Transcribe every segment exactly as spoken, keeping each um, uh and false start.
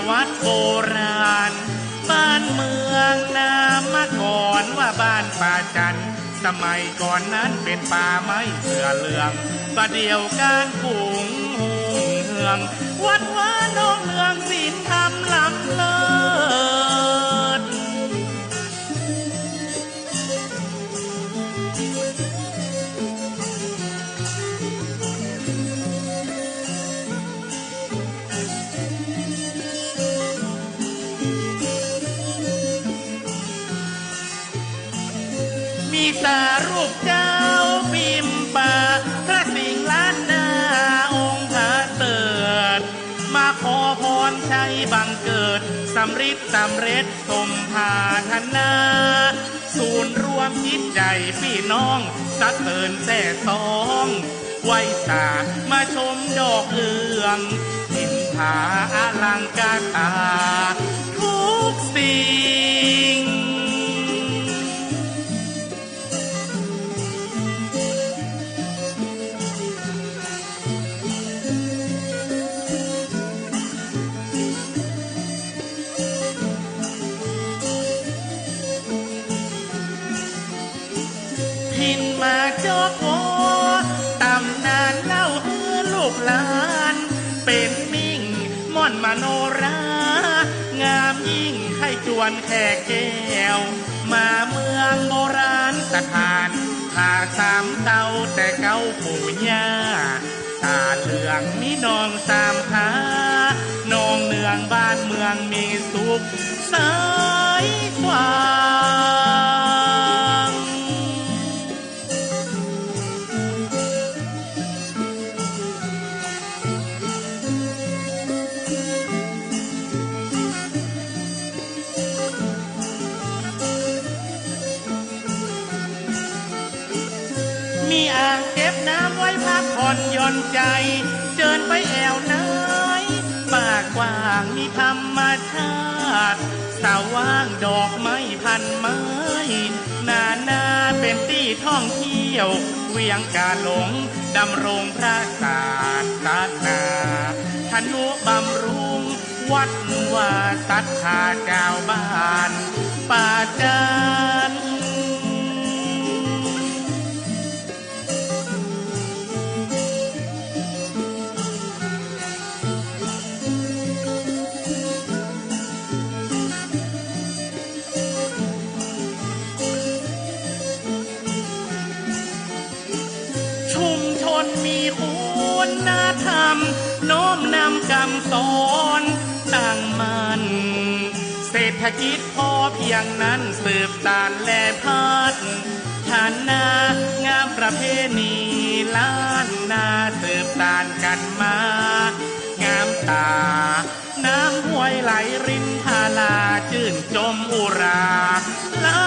วัดโบราณบ้านเมืองนา เมื่อก่อนว่าบ้านป่าจันทน์ สมัยก่อนนั้นเป๋นป่าไม้เสื้อเหลือง บ่าเดี่ยวก๋านกุ่งฮุ่งเฮือง วัดวาหนองเฮือง ศีลธรรมล้ำเลิศ มีสารูปเจ้าปิมปะ พระสิงห์ล้านนาองค์ผาเสริฐ มาขอพรชัยบังเกิด สำริดสำเร็จสมปรารถนา ศูนย์รวมจิตใจ๋ปี้น้อง สรรเสริญแซ่ซ้อง ไหว้สามาชมดอกเอือง ถิ่นผาอลังการต๋าทุกสิ่ง ถิ่นหมากจอกวอ ต๋ำนานเล่าหื้อลูกหลาน เป๋นมิ่งม่อนมโนรา งามยิ่งใค่จวนแขกแก้ว มาเมืองโบราณสถาน ผาสามเต้าแต่เก๊าปู่ย่า ต๋าเหลืองมีหนองสามผา หนองเนืองบ้านเมืองมีสุขใสกว้าง มีอ่างเก็บน้ำไว้พักผ่อนหย่อนใจ๋ เจิญไปแอ่วไหน ป่ากว้างมีธรรมชาติ สว่างดอกไม้พันไม้ นานาเป๋นตี้ท่องเที่ยว เวียงก๋าหลง ดำรงพระศาสนา ทนุบำรุง วัดวาศรัทธาจาวบ้านป่าจันทน์ ชุมชนมีคุณธรรม น้อมนำกำสอนตั้งมั่น เศรษฐกิจพอเพียงนั้นสืบสานและพัฒนา งามประเพณีล้านนาสืบสานกั๋นมา งามต๋า น้ำห้วยไหลรินทารา จื้นจมอุรา ล้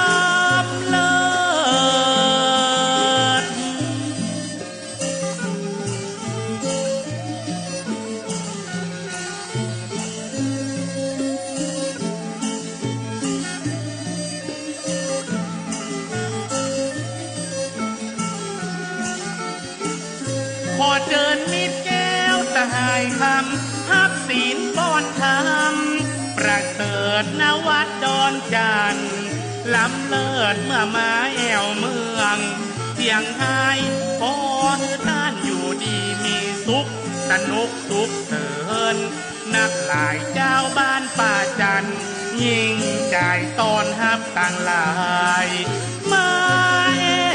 ำเลิศ ขอเจิญมิตรแก้วสหายคำ ฮับศีลป้อนธรรม ประเสริฐ ณ วัดดอนจันทน์ ล้ำเลิศเมื่อมาแอ่วเมืองเจียงฮาย ขอหื้อต้านอยู่ดีมีสุข สนุกสุขเสริญ นักหลายจาวบ้านป่าจันทน์ ยิ่งใจ๋ต้อนฮับตังหลายมาแอ่ว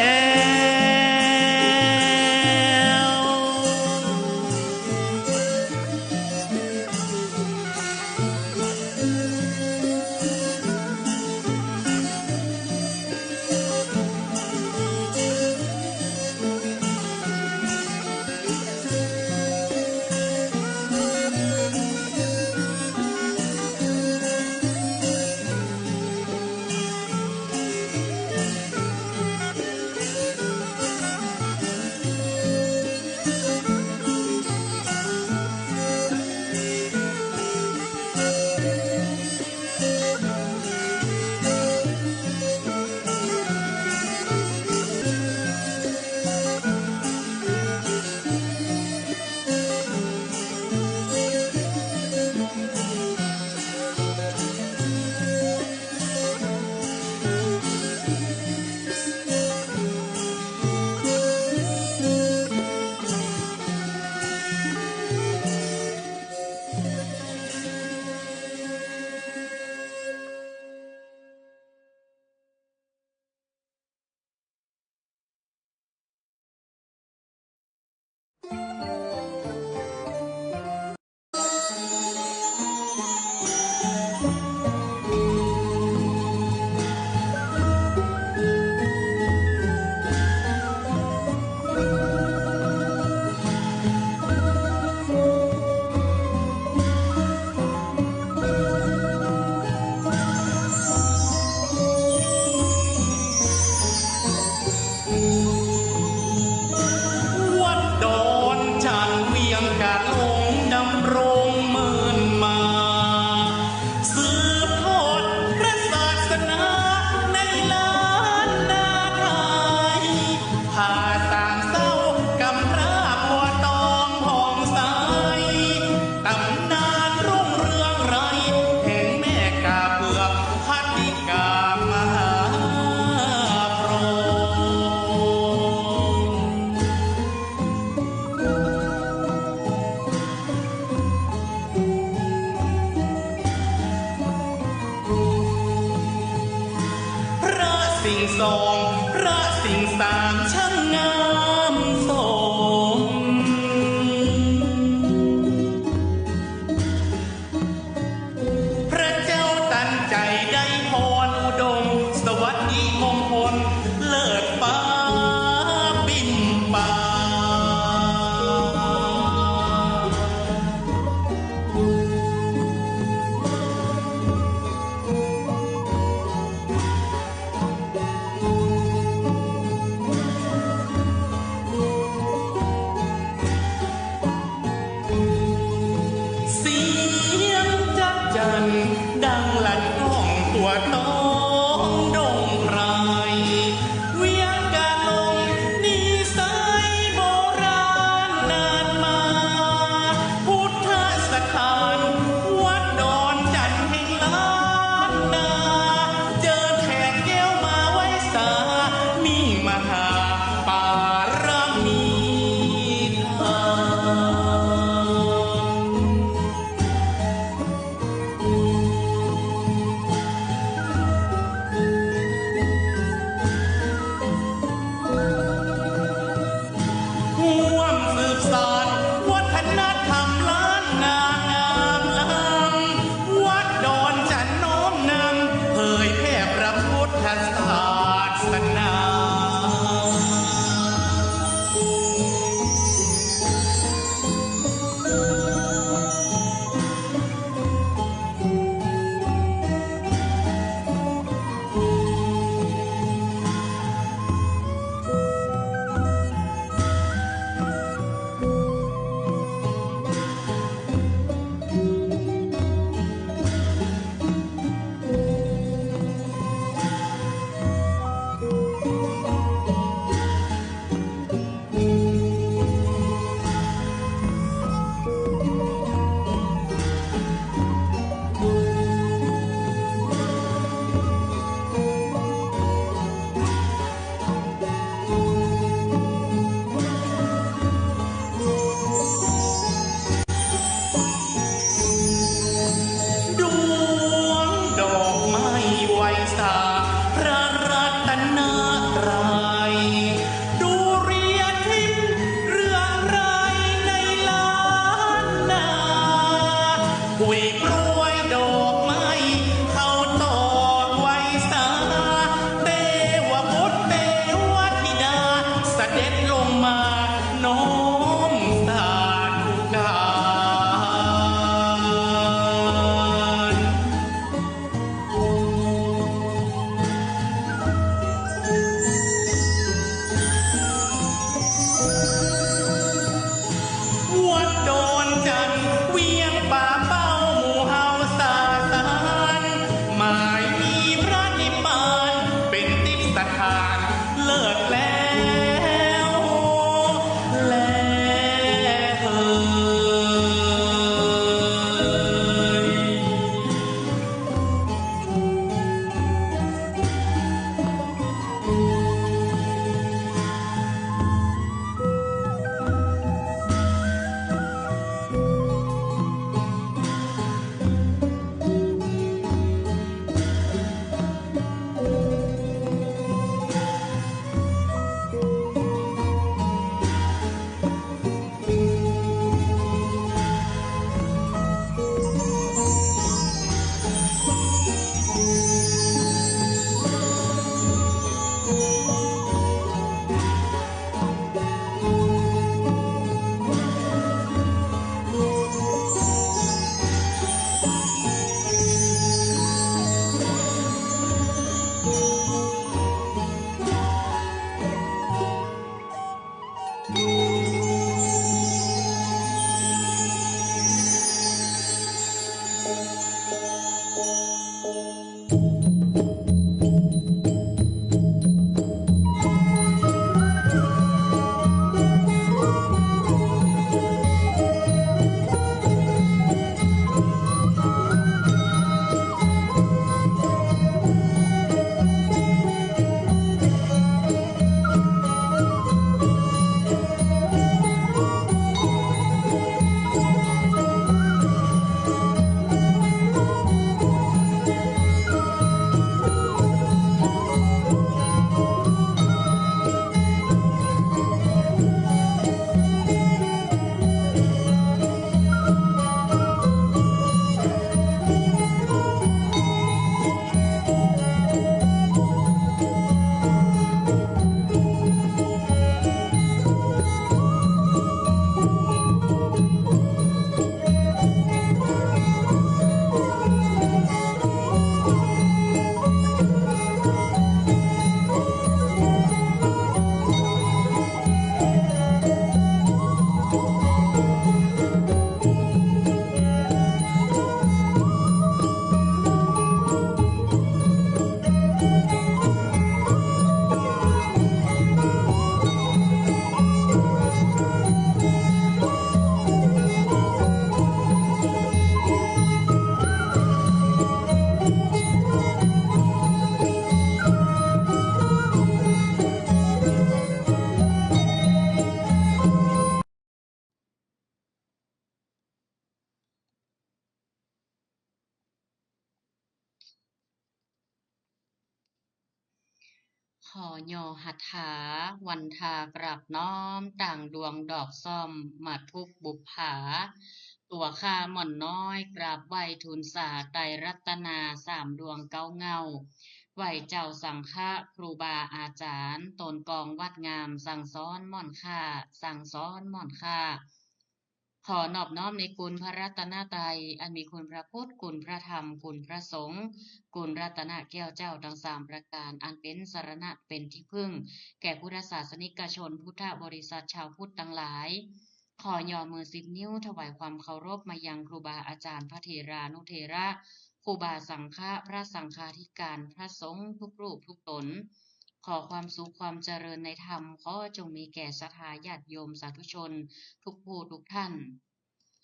เ สิ่งสอง พระสิ่งสาม ช่างงามสม พระเจ้าตันใจ๋ได้พรอุดม สวัสดีมงคลเลิศฟ้าปิ่นป่า เสียงจั๊กจั่นดังลั่นก้องทั่วต๊องดงไพร เวียงกาหลงนิสัยโบราณนานมา พุทธสถานวัดดอนจันทน์แห่งล้านนา เจิญแขกแก้วมาไหว้สา มิ่งมหาปารมีธรรม ร่วมสืบสานวัฒนธรรมล้านนางามล้ำ วัดดอนจันทน์น้อมนำ เผยแผ่พระพุทธศาสนา ดวงดอกไม้ไหว้สาพระรัตนตรัย ดุริยาทิพย์เรืองรายในล้านนา ผุยกล้วยดอกไม้เข้าตอกไหว้สา เทวบุตรเทวธิดาเสด็จลงมาน้อมสาธุการ วัดดอนจันทน์เวียงป่าเป้า หมู่เฮาสาสาร หมายมีพระนิพพาน เป๋นทิพย์สถานเลิศแล้ว แลเหย ขอย่อหัตถา วันทากราบน้อม ต่างดวงดอกส้ม มาทุกบุปผา ตั๋วข้าม่อนน้อย กราบไหว้ทูลสา ไตรรัตนา สามดวงเก๊าเหง้า ไหว้เจ้าสังฆะ ครูบาอาจ๋ารย์ ตนกองวัดงาม สั่งสอนม่อนข้า สั่งสอนม่อนข้า ขอนอบน้อมในคุณพระรัตนตรัย อันมีคุณพระพุทธ คุณพระธรรม คุณพระสงฆ์ คุณรัตนแก้วเจ้าทั้งสามประการ อันเป็นสรณะเป็นที่พึ่ง แก่พุทธศาสนิกชน พุทธบริษัทชาวพุทธทั้งหลาย ขอย่อมือสิบนิ้ว ถวายความเคารพมายังครูบาอาจ๋ารย์ พระเถรานุเถระ ครูบาสังฆะ พระสังฆาธิการ พระสงฆ์ทุกรูปทุกตน ขอความสุขความเจริญในธรรม ขอจงมีแก่ศรัทธาญาติโยมสาธุชน ทุกผู้ทุกท่าน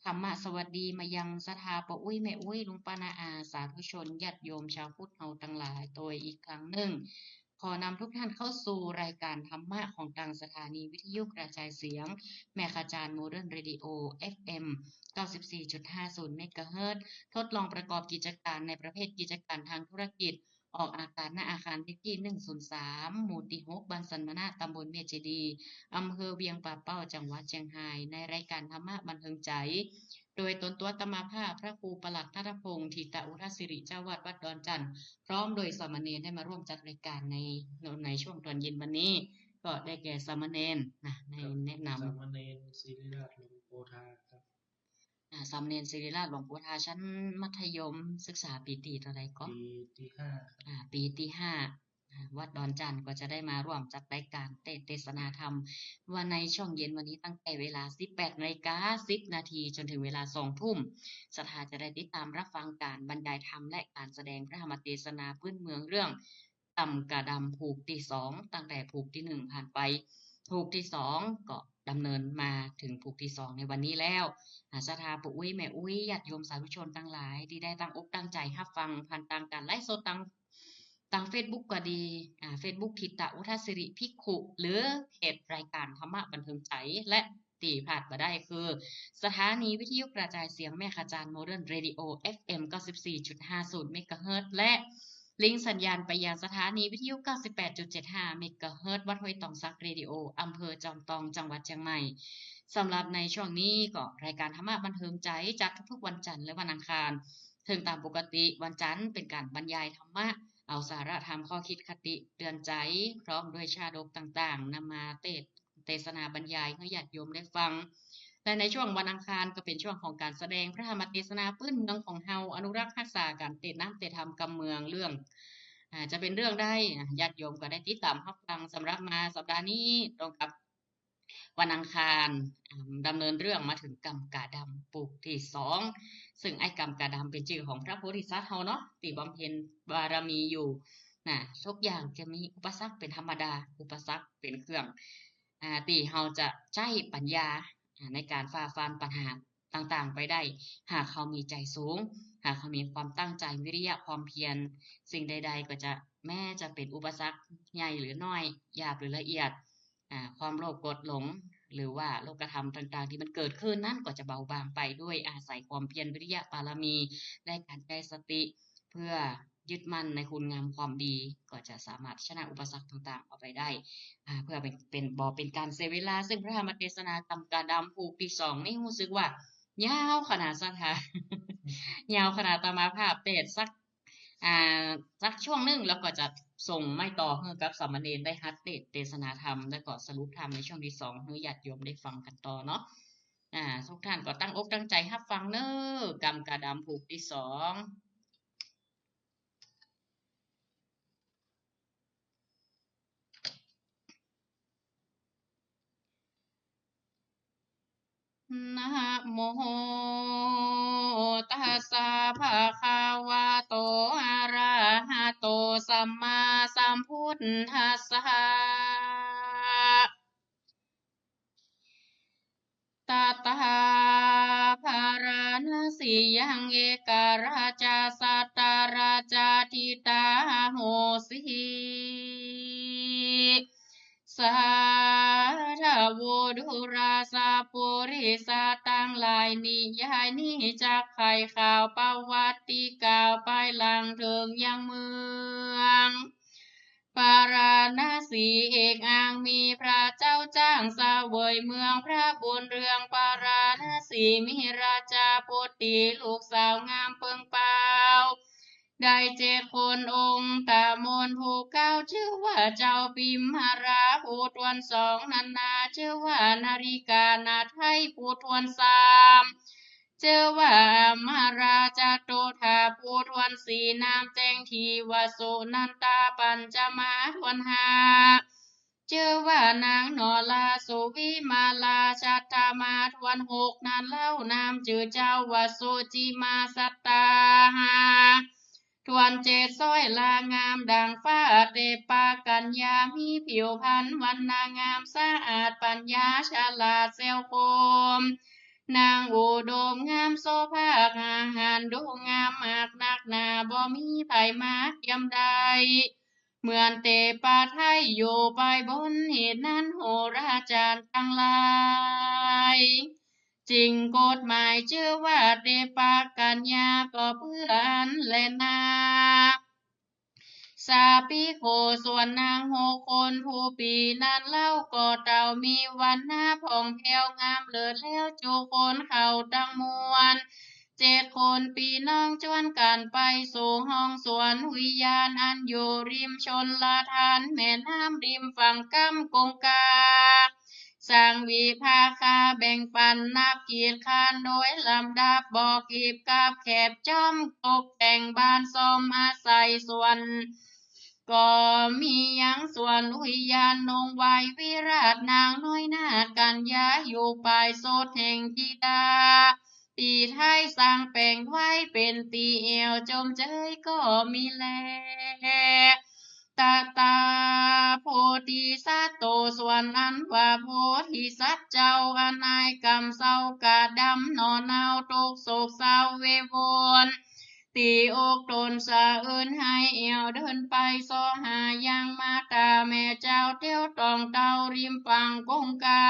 ธรรมะสวัสดีมายังศรัทธาป้ออุ๊ยแม่อุ๊ย ลุงป้าน้าอา สาธุชนญาติโยมชาวพุทธเฮาตังหลายโตยอีกครั้งนึ่ง ขอนำทุกท่านเข้าสู่รายการธรรมะของตางสถานีวิทยุกระจายเสียง แม่ขจาร โมเดิร์นเรดิโอ เอฟเอ็ม เก้าสิบสี่จุดห้าศูนย์ เมกะเฮิรตซ์ ทดลองประกอบกิจการในประเภทกิจการทางธุรกิจ ออกอากาศ ณ อาคารเลขตี้ หนึ่งศูนย์สาม หมู่ตี้ หก บ้านสันมะนะ ตำบลเมียเจดีย์ อำเภอเวียงป่าเป้า จังหวัดเจียงฮาย ในรายการธรรมะบันเทิงใจ๋ โดยตนตั๋วอาตมาภาพ พระครูประหลัดณัฐพงษ์ ถิตอุทสิริ เจ้าวัดวัดดอนจั่น พร้อมโดยสามเณรได้มาร่วมจัดรายการใน ในช่วงตอนเย็นวันนี้ ก็ได้แก่สามเณรนะ ใน ครับ แนะนำ สามเณรศิริราชหลวงโพธาครับ อ่า สามเณรศิริราชหลวงโพธา ชั้นมัธยมศึกษาปีตี้เต้าใดก่อ ปีตี้ห้าครับ อ่า ปีตี้ห้า อ่า วัดดอนจั่นก็จะได้มาร่วมจัดรายการเตสน์เตสนาธรรม ว่าในช่วงเย็นวันนี้ตั้งแต่เวลา สิบแปดนาฬิกาสิบนาที จนถึงเวลา สองทุ่ม ศรัทธาจะได้ติดตามรับฟังการบรรยายธรรมและการแสดงพระธรรมเตสนาพื้นเมืองเรื่อง กำกาดำผูกตี้สอง ตั้งแต่ผูกตี้หนึ่งผ่านไป ผูกตี้สองก็ดำเนินมาถึงผูกตี้สองในวันนี้แล้ว อ่า ศรัทธาป้ออุ๊ยแม่อุ๊ย ญาติโยมสาธุชนตังหลายตี้ได้ตั้งอกตั้งใจ๋ฮับฟังผ่านตางการไลฟ์สดตาง ตางเฟซบุ๊กก็ดี อ่า เฟซบุ๊กถิตอุทสิริภิกขุ หรือเพจรายการธรรมะบันเทิงใจ๋ และตี้พลาดบ่ได้คือ สถานีวิทยุกระจายเสียงแม่ขจาร โมเดิร์นเรดิโอ เอฟเอ็ม เก้าสิบสี่จุดห้าศูนย์ เมกะเฮิรตซ์ และลิงก์สัญญาณไปยังสถานีวิทยุ เก้าสิบแปดจุดเจ็ดห้า เมกะเฮิรตซ์ วัดห้วยตองสักเรดิโอ อำเภอจอมตอง จังหวัดเจียงใหม่ สำหรับในช่วงนี้ก็รายการธรรมะบันเทิงใจ๋จัดทุกๆวันจันทร์และวันอังคาร เถิงต๋ามปกติวันจันทร์เป๋นการบรรยายธรรมะ เอาสาระธรรมข้อคิดคติเตือนใจ๋ พร้อมด้วยชาดกต่างๆ นำมาเตสน์เตสนาบรรยายหื้อญาติโยมได้ฟัง และในช่วงวันอังคารก็เป๋นช่วงของการแสดงพระธรรมเตสนาปื้นเมืองของเฮา อนุรักษ์ฮักษาก๋านเตสน้ำเตสธรรมกำเมืองเรื่อง อ่า จะเป๋นเรื่องใด อ่า ญาติโยมก็ได้ติดต๋ามฮับฟัง สำหรับมาสัปดาห์นี้ตรงกับ วันอังคาร อ่า ดำเนินเรื่องมาเถิงกำกาดำผูกตี้สอง ซึ่งไอ้กำกาดำเป๋นจื้อของพระโพธิสัตว์เฮาเนาะ ตี้บำเพ็ญบารมีอยู่ น่ะ ทุกอย่างจะมีอุปสรรคเป๋นธรรมดา อุปสรรคเป๋นเครื่อง อ่า ตี้เฮาจะใจ๊ปัญญา อ่า ในการฝ่าฟันปัญหาต่างๆ ไปได้ หากเฮามีใจ๋สูง หากเฮามีความตั้งใจ๋ วิริยะ ความเพียร สิ่งใดๆ ก็จะ แม้จะเป๋นอุปสรรคใหญ่หรือน้อย หยาบหรือละเอียด อ่า ความโลภโกรธหลง หรือว่าโลภธรรมต่างๆ ตี้มันเกิดขึ้นนั้นก็จะเบาบางไปด้วยอาศัยความเพียร วิริยะบารมี และการใจ๊สติ เพื่อยึดมั่นในคุณงามความดี ก็จะสามารถชนะอุปสรรคต่างๆ ออกไปได้ อ่า เพื่อเป๋น เป๋น บ่เป๋นการเสียเวลา ซึ่งพระธรรมเตสนากำกาดำผูกตี้สองนี่ฮู้สึกว่ายาวขนาดศรัทธา ยาวขนาดอาตมาภาพเตสน์สัก อ่า สักช่วงนึ่ง แล้วก็จะส่งไม้ต่อหื้อกับสามเณรได้ฮัดเตสน์เตสนาธรรม แล้วก็สรุปธรรมในช่วงตี้สองหื้อญาติโยมได้ฟังกั๋นต่อเนาะ อ่า ทุกท่านก็ตั้งอกตั้งใจ๋ฮับฟังเน้อ กำกาดำผูกตี้สอง นะโมตัสสะภะคะวะโต อะระหะโต สัมมาสัมพุทธัสสะ ตถา พาราณสียัง เอกราชา สัตตราชา ธิตาโหสี สาธโว ดูราสะ ปุริสะตังหลาย นิยายนี้จักไขข่าวประวัติกล่าวไปหลังเถิงยังเมือง ปา ราณสี เอกอ้างมีพระเจ้าจ้างเสวยเมือง พระบุญเรืองปาราณสี มีราชาปุตตรีลูกสาวงามเปิงเป๋า ได้เจ็ดคน องค์ตามนผู้เก้า จื้อว่าเจ้าปิมหรา ผู้ถ้วนสอง นันนา จื้อว่านาริกา นาไทย ผู้ถ้วนสาม จื้อว่าอำมารา จตุฏฐา ผู้ถ้วนสี่ นามแจ้งทีวสุนันทา ปัญจมา ถ้วนห้า จื้อว่านางนรา สุวิมาลา ชัตตมา ถ้วนหก นั้นเล่า นามจื้อเจ้าวสุจิมา สัตตาห้า ถ้วนเจ็ด สร้อยลางามดั่งฟ้า เตปะกัญญา มีผิวพรรณวรรณะงามสะอาด ปัญญาฉลาดแซวคม นางอุดมงามโสภา อาหารดูงามมากนักหนา บ่มีใผมาเทียมได้ เหมือนเตปะไทยอยู่ไปบน เหตุนั้นโหราจารย์ตังหลาย จึงกฎหมายจื้อว่าเตปะกัญญา ก็เปื้ออั้นแลนา สาปิโข ส่วนนางหกคนผู้ปี้นั้นเล่า ก็เต้ามีวรรณะผ่องแผ้วงามเลิศแล้ว จุคนเขาตังมวล เจ็ดคนปี้น้องจวนกั๋นไปสู่ห้องสวนอุยยาน อันอยู่ริมชลทาน แม่น้ำริมฝั่งก้ำกงกา สร้างวิภาคาแบ่งปั๋นนับขีดคานโดยลำดับ บ่อกีบกับแขบจ้อมตกแต่งบ้านซ่อมอาศัยสวน ก็มียังสวนอุยยานนงไววิราช นางน้อยนาฏกัญญาอยู่ปายสุดแห่งธิดา ตี้ไทยสร้างแป๋งไว้เป๋นตี้แอ่วจมเจยก็มีแล ตะตา โพธิสัตโต ส่วนอันว่าโพธิสัตว์เจ้า อันนายกำเศร้ากระดำหนอนเนาทุกข์โศกเศร้าเววร ตี้อกตนสะอื้นไห้แอ่วเดินไปส่อหายังมาต๋าแม่เจ้าเตี้ยวตองเต้าริมฝั่งกงกา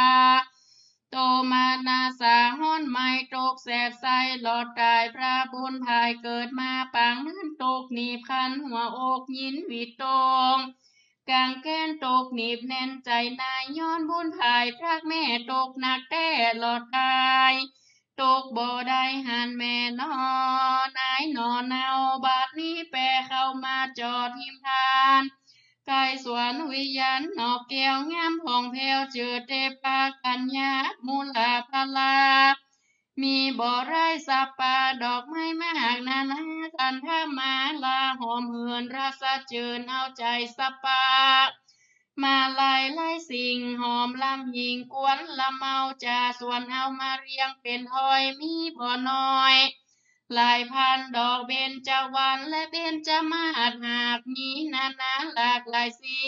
โตมานาสาฮ้อนไหม้ตกแสบไส้หลอดต๋าย พระบุญผายเกิดมาปางนั้นตกหนีบคันหัวอกยินวิตก กังแค้นตกหนีบแน่นใจ๋นาย ย้อนบุญผายพรากแม่ตกหนักแต๊หลอดต๋าย ตกบ่ได้หันแม่หนอ นายหนอนเนา บาดนี้แปเข้ามาจอดฮิมทาน ใก้สวนอุยยานนอกแก้วงามผ่องแผ้ว จื้อเตปะกัญญามูลาภลา มีบ่อไร่สัปปะดอกไม้มากนานา คันธมาลาหอมหืนรสจืนเอาใจ๋สัปปะ มาลัยหลายสิ่งหอมล้ำยิ่งกวนละเมา จะสวนเอามาเรียงเป๋นถ้อยมีบ่น้อย หลายพันดอกเบญจวรรณและเบญจมาศ หากมีนานาหลากหลายสี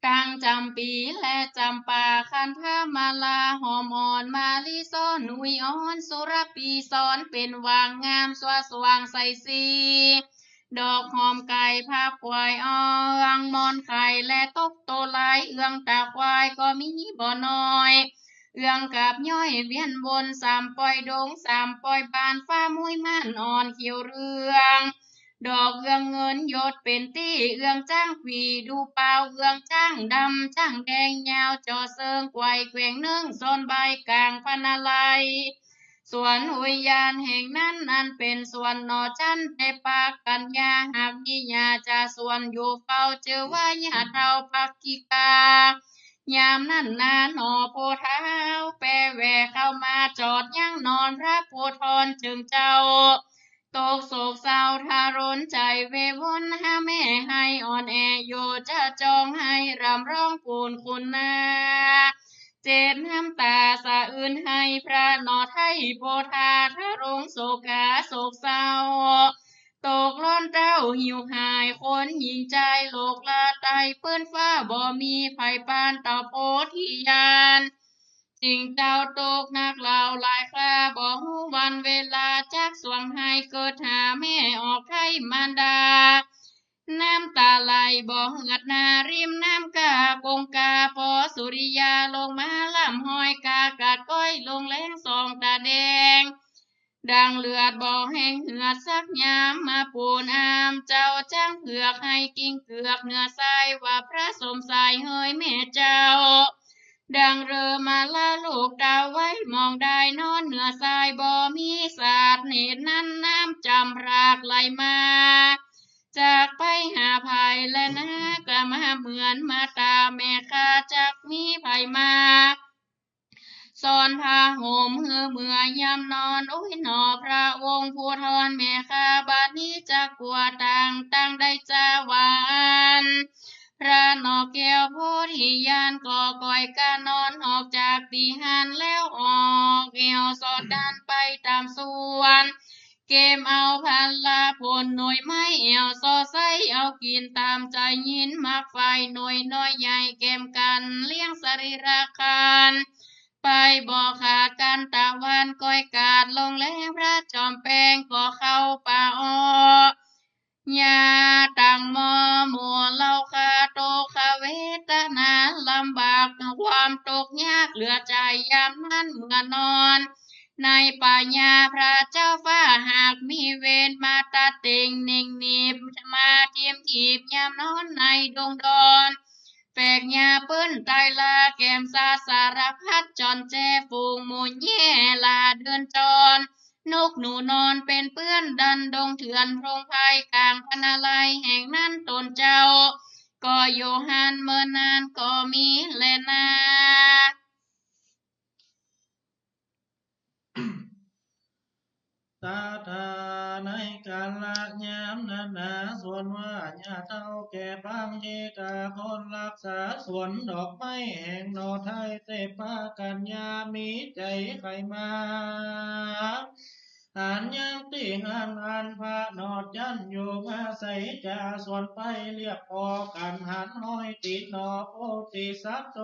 ตังจ๋ำปีและจ๋ำปา คันธมาลาหอมอ่อน มะลิซ้อนอุยอ่อน สุรปีซ้อนเป๋นหว่างงาม สว่างใสสี ดอกหอมไก่พับควายอ่อง มอนไข่และตกโตหลาย เอื้องตาควายก็มีบ่น้อย เอื้องกับย้อยเวียนวน สามปอยดง สามปอยบ้าน ฟ้ามุ้ยม่านอ่อนเขียวเหลือง ดอกเอื้องเงินหยดเป๋นตี้ เอื้องจ๊างขวีดูเปล่า เอื้องจ๊างดำจ๊างแดงยาวจ่อเซิง ไกวแกว่งเนิ่งซ่อนใบกลางพรรณาลัย สวนอุยยานแห่งนั้น อันเป๋นสวนหน่อจันเตปะกัญญา หากมีหญ้าจะสวนอยู่เฝ้า จื้อว่าหญ้าเฒ่าภักขิกา ยามนั้นนาหนอ โพธิ์ท้าวแปแหว่เข้ามาจอดยังหนอน พระภูธรจึงเจ้า ตกโศกเศร้าทรนใจ๋เววนหาแม่ไห้อ่อนแออยู่ จะจองไห้ร่ำร้องปูนคุณนา เจ็บน้ำต๋าสะอื้นไห้พระหนอไทย โพธาทรงโศกาโศกเศร้า ตกล้นเต้าหิวหายคนหญิงจาย โลกละไตปื้นฟ้าบ่มีไผปานเต้าโพธิญาณ จิ่งเจ้าตกหนักลาวหลายครา บ่ฮู้วันเวลาจักสวงไห้ เกิดหาแม่ออกไถ่มารดา น้ำต๋าไหลบ่เหือดนา ริมน้ำกาคงคา ปอสุริยาลงมาล้ำห้อย กากัดก้อยลงแลงส่องต๋าแดง ดังเลือดบ่แห้งเหือดสักยาม มาปูนอามเจ้าจ๊างเผือก ไหกิ้งเกือกเหนือทราย ว่าพระสมชายเฮยแม่เจ้า ดังเริ่มมาลาลูกดาวไว้ มองได้นอนเหนือทราย บ่มีสาดเหตุนั้น น้ำจำพรากไหลมา จากไปหาไผแลนา ก็มาเหมือนมาตาแม่ข้า จักมีไผมา สอนผ้าห่มหื้อเมื่อยามนอน โอ้ยหนอพระองค์ผู้ทอนแม่ข้า บัดนี้จักกั๋วตาง ตางได้จาหวาน พระนกแก้วโพธิญาณ ก็ก้อยก้านอน ออกจากตี้หั้นแล้วออก แอ่วสอดดันไปต๋ามสวน เก็บเอาผลผลหน่วยไม้ แอ่วสอดใส้เอากิ๋นต๋ามใจ๋ ยินหมากไฟหน่วยน้อยใหญ่ แก่มกั๋นเลี้ยงสรีระครรภ์ ไปบ่ขาดกั๋นตะวัน ก้อยกาดลงแลง พระจอมแปงก็เข้าป่าอ้อ ยาตังหม้อหมู่เล่าข้า ทุกขเวทนาลำบาก ความทุกข์ยากเหลือใจ๋ ยามนั้นเมื่อนอน ในป่าหญ้าพระเจ้าฟ้า หากมีเวรมาตัดเต็ง เน่งหนีบมาทิ่มถีบ ยามนอนในดงดอน แปลกหญ้าเปิ้นต๋ายลา แก่มสัตว์สารพัด จ่อนแจ้ฝูงหมู่แย่หล่าเดินจร นกหนูนอนเป๋นเปื้อน ดันดงเถื่อนโพรงไพร ก๋างพรรณาลัยแห่งนั้น ตนเจ้าก็อยู่หั้นเมินนานก็มีแลนา ตถาในกาละยามนั้นนา ส่วนว่าญาเฒ่าแก่ปางเกกา คนรักษาสวนดอกไม้แห่งหนอไทย เตปากัญญามีใจ๋ใฝ่มา หันยังตี้หั้นอันพระหนอจั้นอยู่มาใส จ่าสวนไปเรียบพอกั๋น หันห้อยตี๋หนอโพธิสัตว์ต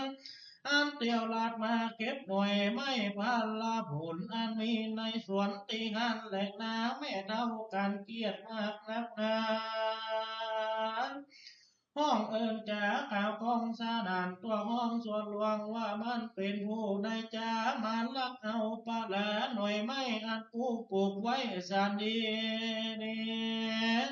น อันเตียวลัดมาเก็บหน่วยไม้ผละผล อันมีในสวนตี้หั้นแลนา แม่เฒ่ากั๋นเกลียดมากนักหนา ฮ้องเอิ้นจ๋าข่าวของสนาน ตั๊วฮ้องสวนหลวงว่ามันเป๋นผู้ได้จ๋า มาลักเอาผละหน่วยไม้อันกูปลูกไว้สันดีนี้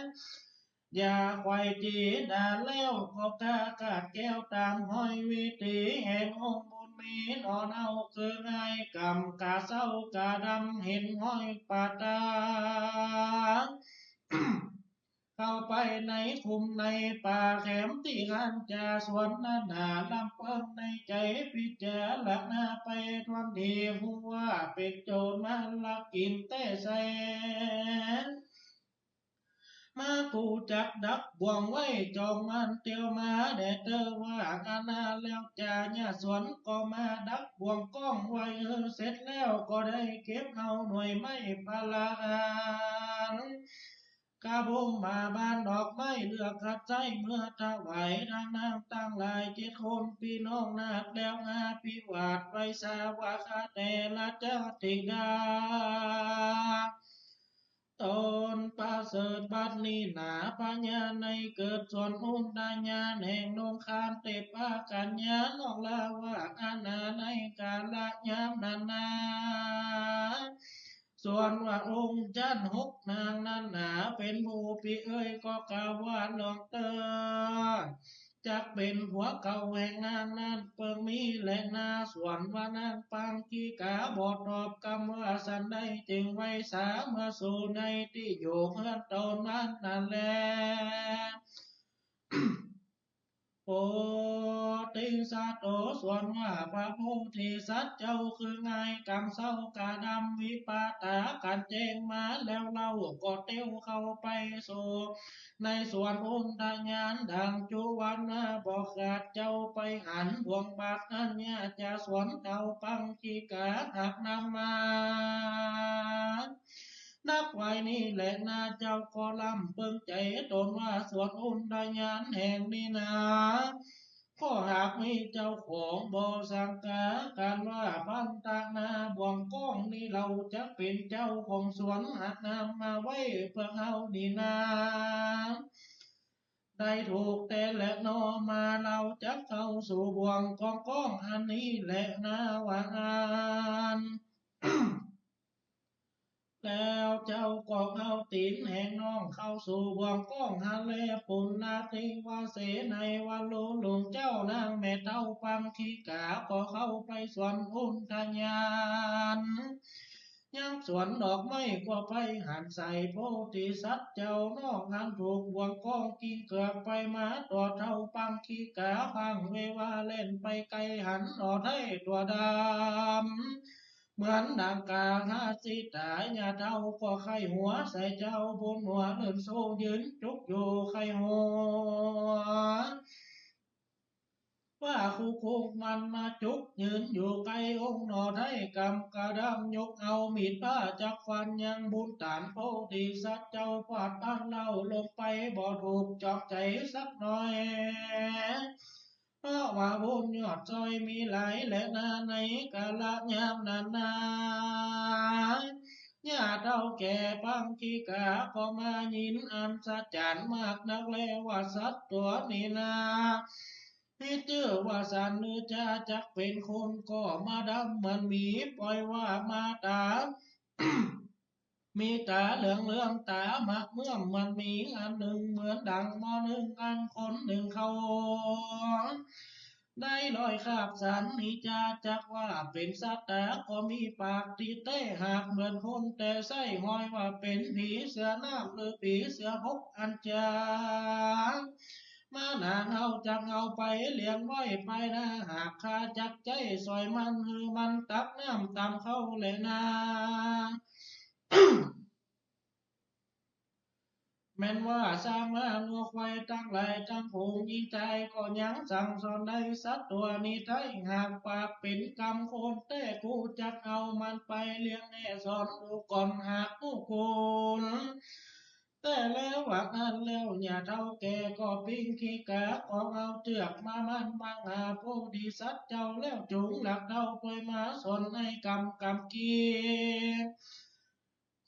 อย่าไขว่ตี๋ดาแล้ว ก็กล้ากาดแก้วต๋ามห้อยวิถี แห่งองค์บุญมีหนอเนา คือง่ายกำกาเศร้ากาดำ เห็นห้อยป่าต๋า เข้าไปในคุ้มในป่า แคมตี้หั้นจ่าสวนนั้นนา ลำเปิ้งในใจ๋พิจารณาไป ทวนทีฮู้ว่าเป๋นโจรมาลักกิ๋นแต๊ใส มากูจักดักบ่วงไว้ จองมันเตียวมาแด่เตอว่า อันนาแล้วจ่าญาสวนก็มาดักบ่วงก้องไว้ เออ เสร็จแล้วก็ได้เก็บเอาหน่วยไม้ผละอัน กาบุมมาบานดอกไม้เลือกคัดใจ๊ เมื่อถวายนางนางตังหลายเจ็ดคน ปี้น้องนาคแล้วอาภิวาทไหว้สาวกาแต่ละจาติดา ต๋นประเสริฐบัดนี้หนา พญาในเกิดสวนอุทยานแห่งดงคาร เตปากัญญาน้องลาว่า อานาในกาละยามนั้นนา ส่วนว่าองค์จั้นหกนางนั้นหนา เป๋นหมู่ปี้เอ่ยก็กล่าวว่าน้องเตอ จักเป๋นผัวเก่าแห่งนางนั้นเปิงมีแลนา ส่วนว่านางปังกิกาบ่ตอบกำว่าสันใด จึงไหว้สามาสู่ในตี้อยู่เฮือนต๋นนั้นนั้นแล โพธิสัตว์โต ส่วนว่าพระโพธิสัตว์เจ้าคือง่ายกำเศร้ากาดำวิปาตากั๋นแจ้งมาแล้วเล่า ก็เตียวเข้าไปสู่ในสวนอุทยานดังจุวันนาบอกขาด เจ้าไปหันบ่วงบาดนั้นญาจ่าสวนเฒ่าปังกิกาหากนำมา นักไหว้นี้แลนา เจ้าก็ลำเปิงใจ๋ต๋นว่าสวนอุทยานแห่งนี้นา ก็หากมีเจ้าของบ่สังกากั๋นว่า พันตะนาบ่วงก้องนี้เฮาจักเป๋นเจ้าของสวน หากนำมาไว้เปื้อเฮานี้นา ได้ถูกแต๊แลนอ มาเฮาจักเข้าสู่บ่วงของก้องอันนี้แลนา ว่าอั้น แล้วเจ้าก็เอาตี๋นแห่งน้องเข้าสู่บ่วงก้องหั้นแล ปุณณเทวเสนายว่า ลูกเจ้านางแม่เฒ่าปังคิกาก็เข้าไปสวนอุทยาน ยังสวนดอกไม้ก็ไปหันใส่โพธิสัตว์เจ้า น้องหันถูกบ่วงก้องกิ่งเกือกไปมา ตั๋วเฒ่าปังคิกาพังเววาแล่นไปไกล หันหน่อไท้ตั๋วดำ เหมือนดังกาหาสิตา ย่าเฒ่าก็ใค่หัวใส่เจ้า บุญหัวเลื่อนสูงยืนจุกอยู่ใค่หัว ว่าคุกคุกมันมาจุกยืนอยู่ใก้องค์หน่อไท้ กำกระดำยกเอามีดพร้าจักฟันยังบุญต๋านโพธิสัตว์เจ้า ฟาดอันเล่าลงไปบ่ถูกจอมใจ๋สักหน่อย เพราะว่าบุญยอดซอยมีหลายแลนา ในกาละยามนั้นนา ย่าเฒ่าแก่ปังคิกาก็มายินอัศจรรย์มากนักแล ว่าสัตว์ตั๋วนี้นา มีจื้อว่าสันนิจา จักเป๋นคนก็มาดำเหมือนหมี ป่อยว่ามาต๋า มีต๋าเหลืองเหลืองต๋ามะเมื่อม มันมีอันนึ่งเหมือนดังหม้อนึ่งอันคนนึ่งเข้า ได้ลอยคาบสันนิจา จักว่าเป๋นสัตว์ต๋าก็มีปากตี้แต๊หากเหมือนคน แต่ใส่ฮอยว่าเป๋นผีเสือน้ำหรือผีเสือหกอันจา มาหนานเฮาจักเอาไปเลี้ยงไว้ภายหน้า หากข้าจักใจ๊สอยมันหื้อมันตักน้ำต๋ามเข้าแลนา แม่นว่าช้างม้างัวควายตังหลายตังฝูง ญิงจายก็ยังสั่งสอนได้สัตว์ตั๋วนี้ไท้ หากปากเป๋นกำคนแต๊ กูจักเอามันไปเลี้ยงแน่สอนดูก่อน หากกู้คุณ แต่แล้วว่าอั้นแล้ว ย่าเฒ่าแก่ก็ปิ้งขี้กา ก็เอาเจื้อกมามั่นบังหาโพธิสัตว์เจ้า แล้วจูงหลักเฒ่าป่อยมาสอนในกำกำกี้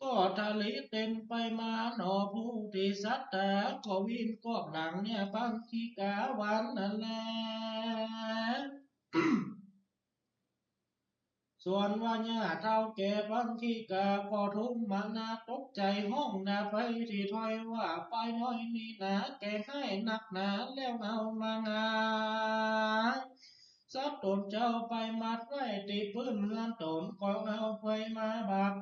ก็ทะลิเต้นไปมาหนอ โพธิสัตว์ต๋าก็วิ่งกอบหลังเนี่ยปังขี้กาวันนั้นแล ส่วนว่าย่าเฒ่าแก่ปังคิกาก็ทุกข์มานาตกใจ๋ ฮ้องนาไปตี้ถ้อยว่า ป้ายน้อยนี้นาแก่ไห้นักหนา แล้วเอามางา สัตว์ต๋นเจ้าไปมัดไว้ตี้ปื้นเฮือนต๋น ก็เอาเปลือยมาบัก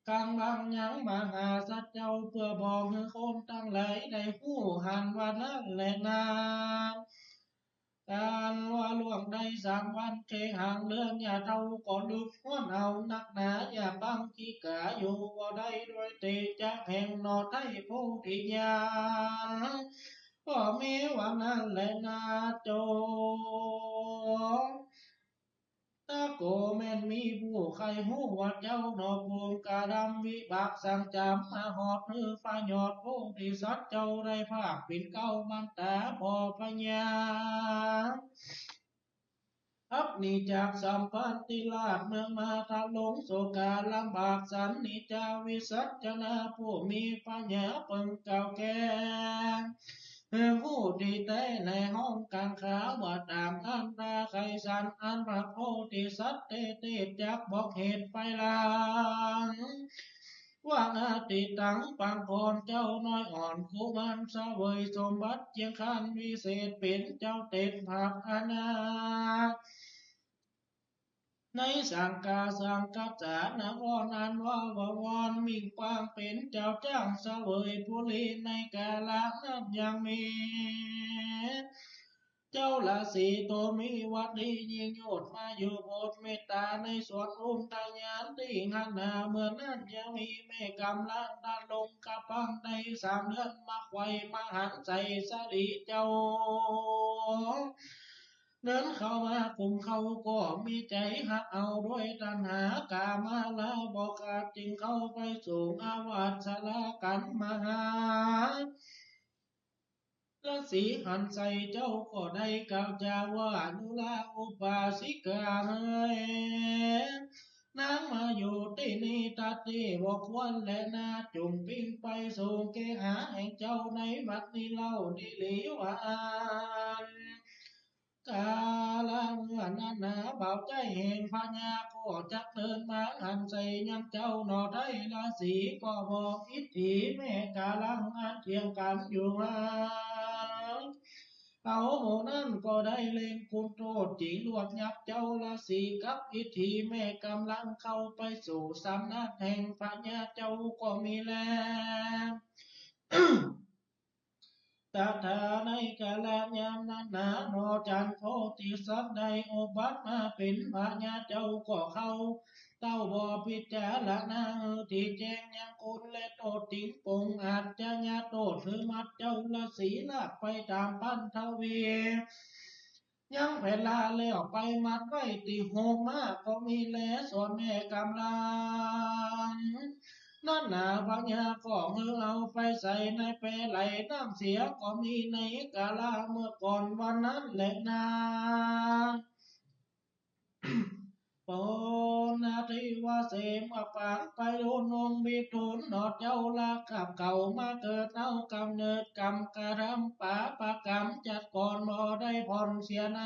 กังบังยังมหาสัตว์เจ้า เปื้อบอกหื้อคนตังหลายได้ฮู้หันว่านั้นแลนา อันว่าล่วงได้สามวัน เคหางเดือน ย่าเฒ่าก็ลุกฮ้อนเอานักหนา ย่าปังคิกาอยู่บ่ได้ ด้วยเตจะแห่งหน่อไท้โพธิญาณ ก็มีว่านั้นแลนาโจ ตะโกแม่นมีผู้ใค่ฮู้ว่าเจ้าหน่อปูงกาดำวิบากสั่งจ๋ำมาหอดหื้อฟ้ายอด โพธิสัตว์เจ้าได้ภาคเป๋นเก๊ามันต๋าบ่อพญา อับหนีจากสัมพันติราชเมืองมาทะลงโศกาลำบากสันนิจาวิสัชนา ผู้มีปัญญาเปิงเก่าแก่ ผู้ตี้แต๊ในฮ้องกังขาว่าต๋ามอันตาไขสัน อันพระโพธิสัตว์เตเตจักบอกเหตุไปหลัง ว่าอาทิตย์ตังปางก่อนเจ้าน้อยอ่อนกุมารเสวยสมบัติเจียงคันวิเศษเป๋นเจ้าเตศภาคอนา ในสังกาสังกัสสานครอันว่าบวร มิ่งปางเป๋นเจ้าจ้างเสวยปุรี ในกาละนั้นยังมี เจ้าราศีโตมีวัตรดียิ่งยศมาอยู่โผดเมตต๋าในสวนอุทยานตี้หั้นนา เมื่อนั้นยังมีแม่กำลังดาลงกะปังได้สามเดือนมาไขว่มาหันใส่สาลีเจ้า เดินเข้ามากุมเขาก็มีใจ๋ฮักเอาด้วยตัณหากามาลาบ่ขาด จึงเข้าไปสู่อวัชรากั๋นมหา ราศีหันใส่เจ้าก็ได้กล่าวจาว่า นุราอุบาสิกาเอ๋ย นางมาอยู่ตี้นี่ตัดตี้บ่ควรแลนา จุ่งปิ้งไปสู่เกหาแห่งเจ้าในบัดนี้เล่า ดีหลีว่าอั้น กาละเมื่อนั้นนา บ่าวใจ๊แห่งพญาก็จักเดินมาหันใส่ยังเจ้าหนอ ไทยราศีก็บอกอิทธิแม่กาลังอันเถียงกั๋นอยู่นั้น เขาหมู่นั้นก็ได้เล็งกุนโต้ษจิงลวดยับเจ้าราศีกับอิทธิแม่กาลังเข้าไปสู่สำนักแห่งพญาเจ้าก็มีแล ตถาในกาละยามนั้นนา หนอจันทร์โพธิสัตว์ได้อุบัติมาเป๋นพญาเจ้าก็เข้า เต้าบ่พิจารณาหื้อตี้แจ้งยังกุนและโต้ษจิงปงอาชญาโต้ษหื้อมัดเจ้าราศีลากไปต๋ามปัณฑวี ยังแผนลาแล้วไปมัดไว้ตี้โฮงม้าก็มีแล ส่วนแม่กาลังนั้นนา พญาก็หื้อเอาไปใส่ในแปไหลน้ำเสียก็มีในกาละเมื่อก่อนวันนั้นแลนา โพนทิวาเส เมื่อปางไปดูนองค์วิทูลหนอเจ้าลากับเก่ามาเกิดเอาก๋ำเนิดกรรมกระทำปาปกรรมจัดก่อนบ่ได้ผ่อนเสียใน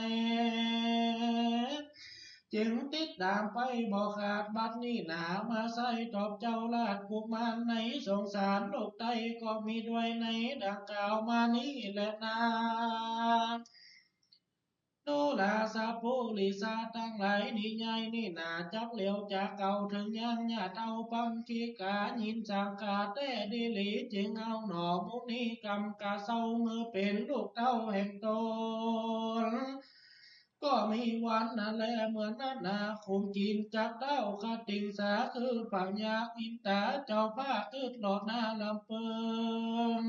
จึงติดต๋ามไปบ่ขาด บัดนี้หนามาใส่ตอบเจ้าราชกุมารในสงสารโลกไตก็มีด้วยในดังกล่าวมานี้แลนา ดูราสะปุริสะตังหลาย นิยายนี้นาจักเหลียวจากเก่าเถิงยังญาเฒ่าปังคิกา ยินสังกาแต๊ดีหลี จึงเอาหนอมุนีกำกาเซาเมื่อเป๋นลูกเต้าแห่งต๋น ก็มีวันนั้นแล เมื่อนั้นนา ขุมกิ๋นจักเต้าคติงสา คือพญาอินตาเจ้าฟ้าอึดหลอดหน้าลำเปิง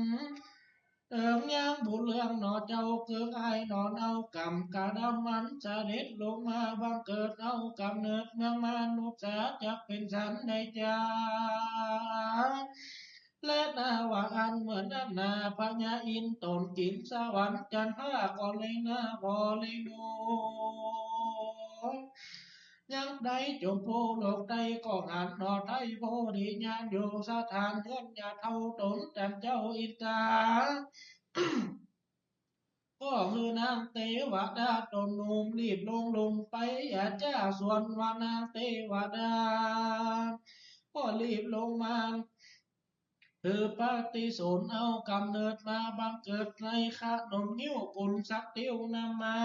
เอิงยังบุญเรื่องหนอเจ้าเกื้ออ้ายหนอเนา กำกระดำมันเสด็จลงมาบังเกิดเอาก๋ำเนิดเมืองมนุษย์สา จักเป๋นสันใดจา และนาว่าอันเมื่อนั้นนา พญาอินต๋นกิ๋นสวรรค์จันทราก็เล็งหน้าบ่เล็งดู ยังได้จมภูโลกไตก็หันหนอไท้โพธิญาณอยู่สถานเฮือนญาเฒ่าต๋นตันเจ้าอินตา ก็คือนางเตวดาต๋นหนุ่มรีบลงลุ่มไปอาจ้า ส่วนว่านางเตวดา ก็รีบลงมา คือปฏิสนธิเอาก๋ำเนิดมาบังเกิดในขนมงิ้วกุลสักติ้วนำมา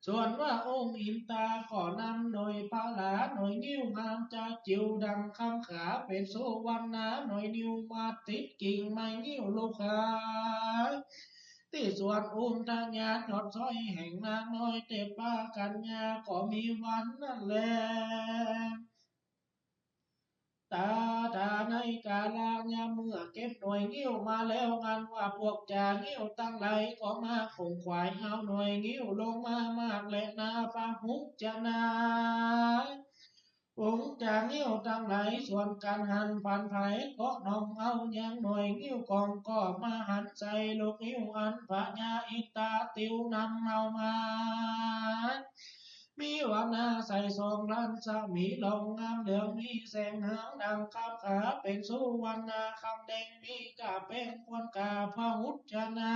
ส่วนว่าองค์อินตาก็นำหน่วยพลาหน่วยงิ้วงามจะจิ๋วดังคำขา เป๋นสุวรรณาหน่วยงิ้วมาติดกิ่งไม้งิ้วลูกขา ตี้สวนอุทยานยอดซ้อยแห่งนางน้อยเตปากัญญาก็มีวันนั้นแล ตถาในกาละยามเมื่อเก็บหน่วยงิ้วมาแล้ว อันว่าพวกจ่างิ้วตังหลายก็มาขงขวายเอาหน่วยงิ้วลงมามากแลนา พหุจนา องค์จ่างิ้วตังหลายส่วนกั๋นหันผันไผก็น้อมเอายังหน่วยงิ้วกองก็มาหันใส่ลูกงิ้วอันพญาอินตาติ้วนำเอามา มีวรรณาใสส่องรัศมีลองงามเหลืองมีแสงเหืองดังคำขา เป๋นสุวรรณาคำแดงมีก้าแป้งควรก้าพหุจนา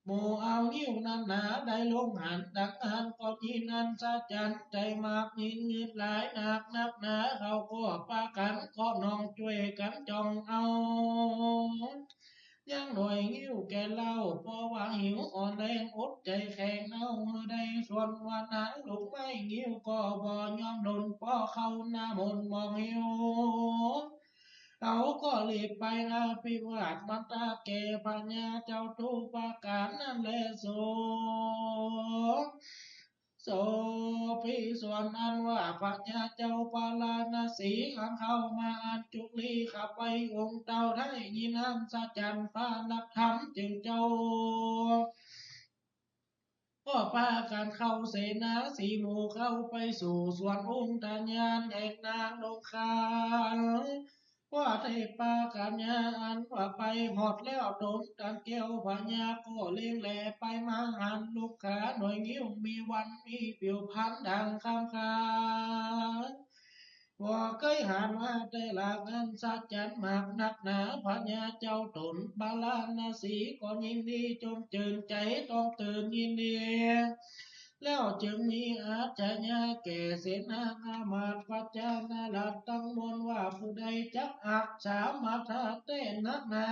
หมู่เอางิ้วนั้นนาได้ลงหันดังนั้นก็มีอัศจรรย์ใจ๋มากยิ่งยืดหลายนักนักหนา เขาก็ปากั๋นก็น้องจ้วยกั๋นจ่องเอา ยังหน่วยงิ้วแก่เล่า เพราะว่าหิวอ่อนแรงอดใจ๋แข็งเอาหื้อได้ ส่วนว่านางลูกไม้งิ้วก็บ่ยอมหล่น เพราะเข้าหน้ามนต์มองหิว เขาก็รีบไปอภิวาทมันตาแก่พญาเจ้าทุกประก๋านนั้นแล โสโสภิ ส่วนอันว่าพญาเจ้าพาราณสีอันเข้ามาอันจุลีขับไปองค์เต้าได้ยินอัศจรรย์พระนักธรรมจึงเจ้า ก็ปากั๋นเข้าเสนาสี่หมู่เข้าไปสู่สวนอุทยานแห่งนางนงคา ว่าเทพากัญญาอันว่าไปฮอดแล้วต๋นตันแก้วพญาก็เล็งแลไปมาหันลูกขาหน่วยงิ้วมีวันมีผิวพรรณดังคำขา บ่เกยหันมาแต่ละอันสัจจันมากนักหนา พญาเจ้าต๋นปาราณสีก็ยินดีจมจื้นใจ๋ ต้องตื่นยินดี แล้วจึงมีอาชญาแก่เสนาอามาตย์พญานาราชตังมวลว่า ผู้ใดจักอักษามาทาแต๊นักหนา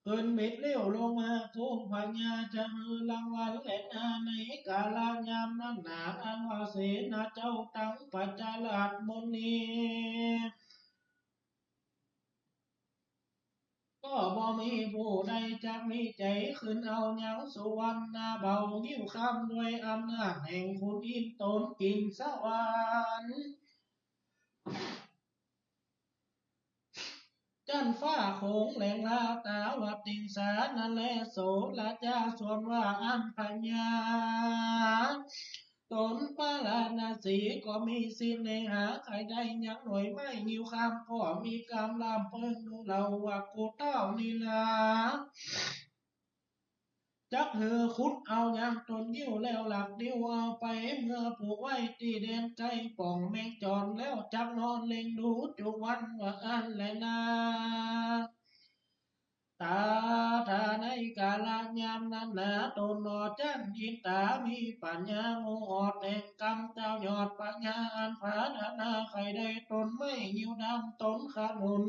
ขึ้นบิดเลี้ยวลงมา ทูลพญาจะหื้อรางวัลแลนา ในกาลยามนั้นนา อันว่าเสนาเจ้าตังพญาราชมนนี้ ก็บ่มีผู้ใดจักมีใจ๋ขึ้นเอายังสุวรรณาเบางิ้วคำ ด้วยอำนาจแห่งขุนอินทร์ต๋นกินสวรรค์ จั๊นฟ้าโขงแหลงลาตาวัดติงสานั้นแล โสราจาส่วนว่าอันพญาต๋นปาราณสีก็มีเสน่หาใค่ได้ยังหน่วยไม้งิ้วคำ ก็มีกำลามเปิ้งดูเล่าว่า กูเต้านี้นา จักหื้อขุดเอายังต๋นงิ้วแล้วหลักเดียวเอาไปเมือผูกไว้ตี้แดนไกลป่องแมงจอน แล้วจักนอนเล็งดูจุวันว่าอั้นแลนา ตาถาในกาลยามนั้นนา ต๋นหนอจั๊นอินต๋ามีปัญญาฮู้ออดแห่งกำ เจ้ายอดปัญญาอันผาถนาใค่ได้ต๋นไม้งิ้วดำต๋นขนุน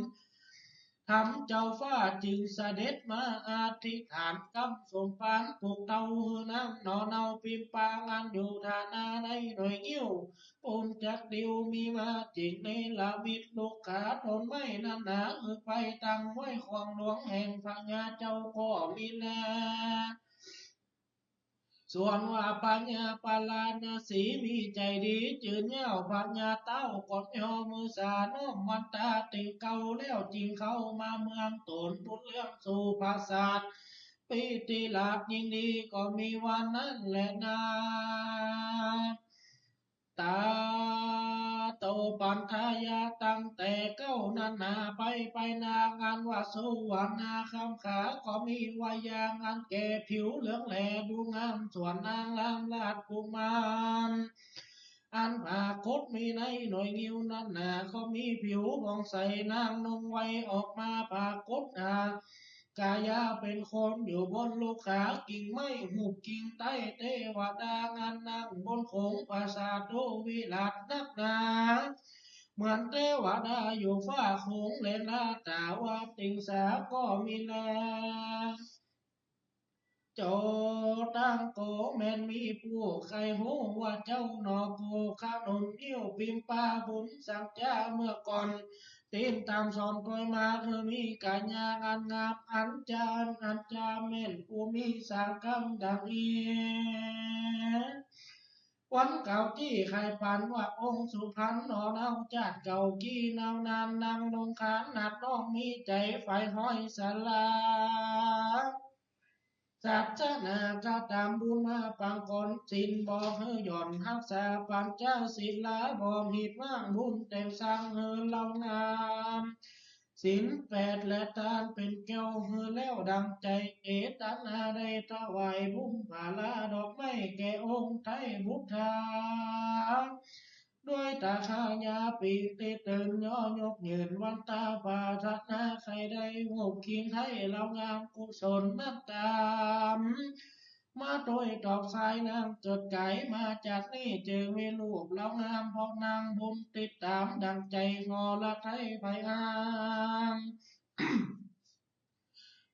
ธรรมเจ้าฟ้าจึงเสด็จมาอธิษฐานกำสมภารปลุกเต้าหื้อนั่งนอนเอาปิมปาอันอยู่ฐานะในหน่วยงิ้วปุญจักดิวมีมาจริงเนรมิตลุกขาต๋นไม้นั้นนา หื้อไปตั้งไว้ขวางหลวงแห่งพญาเจ้าก็มีแล ส่วนว่าพญาปาราณสีมีใจ๋ดีจื้นเย้า พญาเต้าก็ย่อมือสาน้อมวันตาเต็งเก่า แล้วจึงเข้ามาเมืองต๋น บุญเรื่องสู่ปราสาทปิติราชยินดีก็มีวันนั้นแลนา ตาโตปันทายะ ตั้งแต่เก๊านั้นนาไป ไปนางอันว่าสุวรรณาคำขา ก็มีวายางอันแก่ผิวเหลืองแลดูงาม ส่วนนางรามราชกุมารอันปรากฏมีในหน่วยงิ้วนั้นนา ก็มีผิวผ่องใส นางนุ่งไวออกมาปรากฏหา กายาเป็นคนอยู่บนลุกขากิ่งไม้ ฮูปกิ่งไต้เตวดาอันนั่งบนโขงปราสาทดูวิราชนักหนา เหมือนเตวดาอยู่ฟ้าโขงแลนา ตาวัดติงสาก็มีแล โจตังโกแม่นมีผู้ใค่ฮู้ว่าเจ้าหนอผู้ขนุนงิ้วปิมปาบุญสังจาเมื่อก่อน ตี๋นต๋ามสอนตวยมา คือมีกายาอันงาม อันจา อันจาแม่นผู้มีสางกำดังอี้ วันเก่าตี้ใค่ปันว่าองค์สุพรรณหนอเนา จาติเก่ากี้นาวนาน นางนงคานหนักน้องมีใจ๋ใฝ่ห้อยสารา ศาสนากระตำบุญมาปางก่อน ศีลบ่หื้อหย่อน ฮักษาปัญจศีลาบ่ผิดว่าง บุญแต่งสร้างหื้อเล่างาม ศีลแปดและตานเป๋นแก้วหื้อแล้วดั่งใจ๋ เจตนาได้ถวายบุญผาลาดอกไม้แก่องค์ไตรบุตรา ด้วยตาขายาปีติตื่นย่อยกยืนวันตาปรารถนาใค่ได้ฮูปกิ่งไต้เล่างามกุศลนั้นต๋าม มาโดยตอกสายนางเกิดไก๋มาจากนี้จึงมีรูปเล่างามเพราะนางบุญติดต๋ามดั่งใจ๋งอละไทยไผอ้าง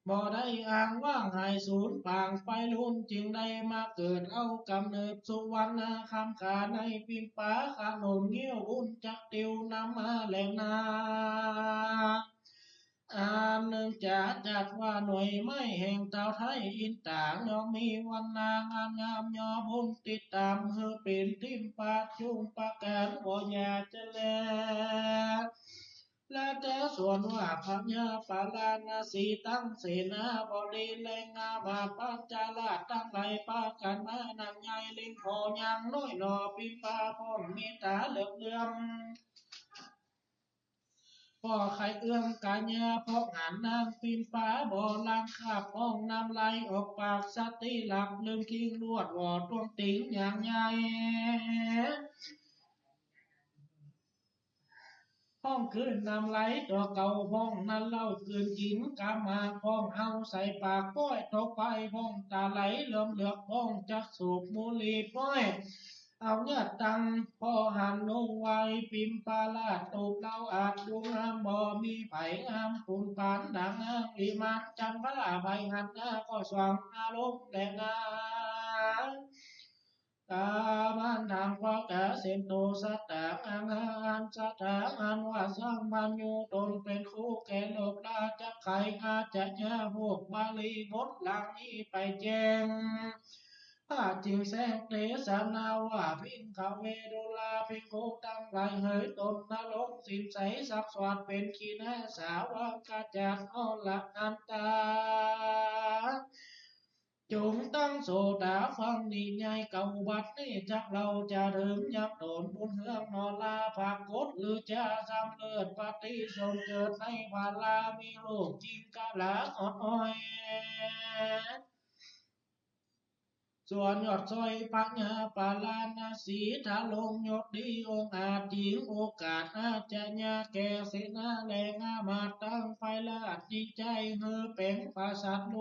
บ่ได้อ้างว่างหายสูญปางไปลุน จึงได้มาเกิดเอากำเนิดสุวรรณาคำขาในปิมปาขนุนงิ้วบุญจักติวนำมาแลนา อันหนึ่งจะจัดว่าหน่วยไม้แห่งเต้าไทยอินต๋า ย่อมมีวรรณางามงาม ย่อบุญติดต๋ามหื้อเป๋นทิมปาจุงประก๋านบ่อย่าจะแล และแต่ส่วนว่าพญาปาราณสีตังเสนาบดีแลนามาตย์ปัญจราชตังหลายปากั๋นมานั่งใหญ่เล็งผ่อยังน้อยหน่อปิมปาพ่องมีต๋าเหลือบเหลื่อม ก็ใค่เอื้อมก๋ายา เพราะหันนางปิมปาบ่หลั่ง คาบห้องน้ำไหลออกปาก สติหลับลืมคิง ลวดหว่อตวงติงอย่างใหญ่ ห้องกลืนน้ำไหลต่อเก่า ห้องนั้นเล่า กลืนกิ๋นก๋ำหมาก ห้องเอาใส่ปากป้อย ตกไปห้องต๋าไหลเริ่มเหลือก ห้องจักสูบบุหรี่ป้อย เอาเยียะตัง พอหันลงไหว้ปิมปาราช ตูบเล่าอาจดูงาม บ่มีใผงามปูนปานดังนางวิมานจันทรา ใผหันหน้าก็ส่องอารมณ์แลนา กามันตัง ปะกาเสโต สัตตัง อันหาอันสัตถา อันว่าสัมปัญญู ตนเป๋นครูแก่โลกราชจักใค่ อาจจะยาพวกบาลีบทหลังนี้ไปแจ้ง พระจึงแสดงเตสนาว่า ภิกขะเว ดูราภิกขุตังหลายเหย ตนนรงค์สินใส สักสวดเป๋นขีณาสาวกะจักอรหันตา จงตั้งโสตาฟังนิยายเก่า บัดนี้จักเล่าจาเถิงยังต๋น บุญเฮืองนอราปรากฏ หรือจะสำเร็จปฏิสนธิเจิดในพารามีโลกจิงกะลาอ่อนอ้อย ส่วนยอดซ้อยพญาปาราณสี ทรงยศดีองอาจ จิงโอกาสอาจจะยาแก่เสนาแลอำมาตย์ตังฝ่ายราชนิจัย หื้อเป๋นปราสาทหล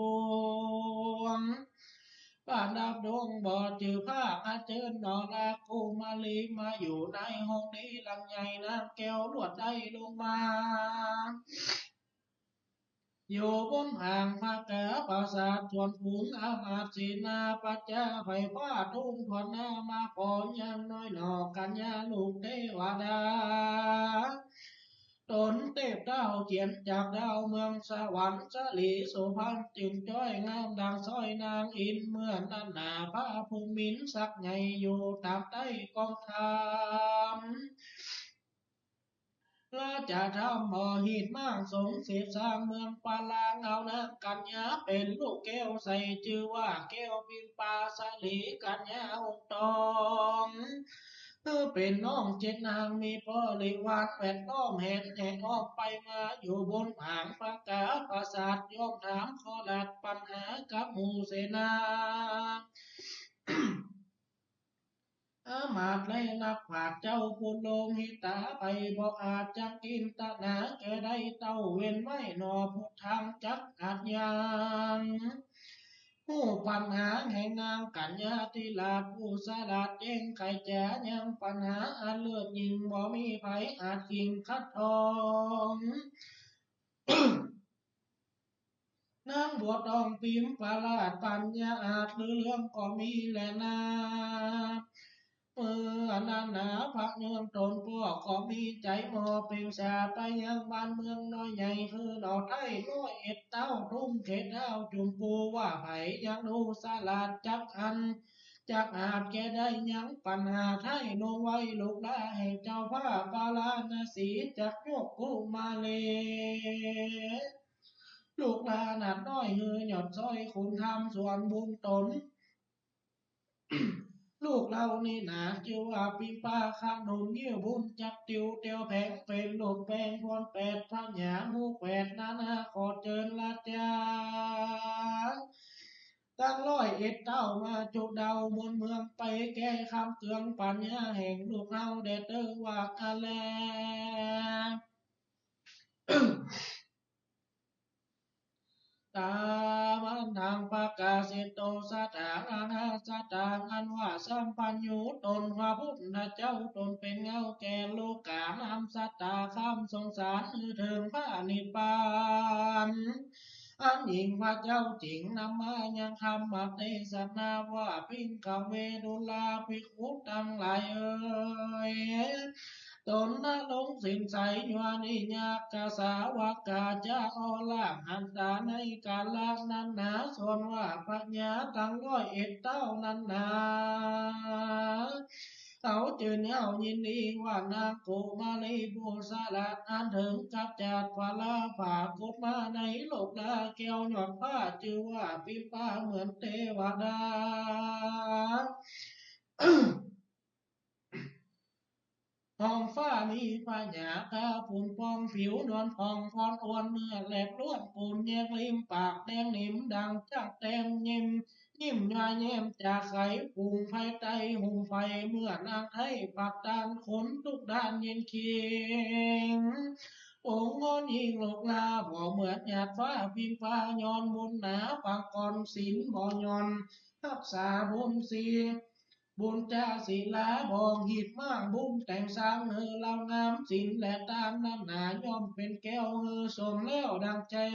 วง ประดับดวงบ่อจื้อพระอัญเจิญนอรากุมารี มาอยู่ในห้องนี้หลังใหญ่ นางแก้วลวดได้ลงมา อยู่บนผางพระกาปราสาท ส่วนฝูงอำมาตย์เสนาปัญจา ใฝ่ฟ้าทูลถวายหน้ามา ขอยังน้อยหน่อกัญญาลูกเตวดา ตนเตพเต้าเจียรจากดาวเมืองสวรรค์ สะหลีโสภาจึงจ้อยงามดังซ้อยนางอินทร์ เมื่อนั้นนาพระภูมินทร์ศักดิ์ใหญ่ อยู่ต๋ามใต้กองธรรม ราชธรรมมหิดมาก สงเสพสร้างเมืองปารา เอานางกัญญาเป๋นลูกแก้วใส่ จื้อว่าแก้วพิมพา สะหลีกัญญาหงส์ตอง หื้อเป๋นน้องเจ็ดนาง มีบริวารแวดล้อมแหนแห่อ้อมไปมา อยู่บนผางพระกาปราสาท ย่อมถามขอราชปัญหากับหมู่เสนา อำมาตย์และนักปราชญ์เจ้าผู้โลหิตา ใผบ่อาจจักจินตนาแก่ได้ เต้าเว้นไว้หน่อพุทธังจักอาจยัง ฮู้ปัญหาแห่งนางกัญญาธิราชผู้ฉลาดแจ้งไขจ๋า ยังปัญหาอันเลิศยิ่ง บ่มีใผอาจกิ่งขัดข้อง นางบัวทองพิมพาราชปัญญาอาจ ลือเรื่องก็มีแลนา เมื่อนั้นนาพระเนืองตนป้อก็มีใจ๋หมอเปล่งสาธไปยังบ้านเมืองน้อยใหญ่ คือหน่อไท้ร้อยเอ็ดเต้า ทุ่งเขตดาวจุมพู ว่าใผยังดูฉลาดจักอัน จักอาจแก้ได้ยังปัญหาไท้ นงไว้ลูกหล้าแห่งเจ้าฟ้าปาราณสี จักยกกุมารี ลูกหล้านาดน้อย หื้อหยอดซ้อยคุณธรรมส่วนบุญตน ลูกเฮานี้นา จื้อว่าปิมปาคะนนท์ เยี่ยวบุญจักติวเตียวแผง เป๋นลูกแปงพรแปดพญาหมู่แปดนานา ขอเจิญราชา ตังร้อยเอ็ดเต้ามาจุเดาบนเมืองไป แก้คำเกืองปัญญาแห่งลูกเฮาแด่เตอว่าอันแล กามันตัง ปะกาเสโต สัตถานานาสัตถา อันว่าสัมปัญญูตน พระพุทธเจ้าตนเป๋นเงาแก่โลกา นำสัตว์ต๋าข้ามสงสาร หื้อเถิงพระนิพพาน อันยิ่งพระเจ้าจิ๋งนำมายังธรรมเตสนาว่า ภิกขะเว ดูราภิกขุตังหลายเอย ตนนรงค์สินใส ยวานิยากะสาวกาจะอรหันตา ในกาละนั้นนา ส่วนว่าพญาตังร้อยเอ็ดเต้านั้นนา เขาจื้นเย้ายินดีว่านางกุมารีผู้ฉลาด อันเถิงกับจักพาราปรากฏมาในโลกหล้า แก้วยอดฟ้าจื้อว่าปิมพาเหมือนเตวดา ห้องฟ้า พญาคาผุ่นป่องผิวนวลผ่องพรอ่อนเนื้อแหลกล้วนปูนแยงริมปากแดงนิ่มดังจ๊ากแตนยิ้ม ยิ้มย้อยแย้มจากใส ฝูงไพร่ไต้หุ้มไพร่เมื่อนางไทยปัดตานขนทุกด้านเย็นเคียง องค์งอนยิ่งโลกลาบ่เหมือนหยาดฟ้าพิมพ์ฟ้าย้อนบุญหนาปางก่อนศีลบ่หย่อน ฮักษาบุญศีล บุญจาศีลาบ่องหิตมาก บุญแต่งสร้างเหือเล่างาม ศีลและตานนั้นหนา ย่อมเป๋นแก้วหือสมแล้วดังใจ๋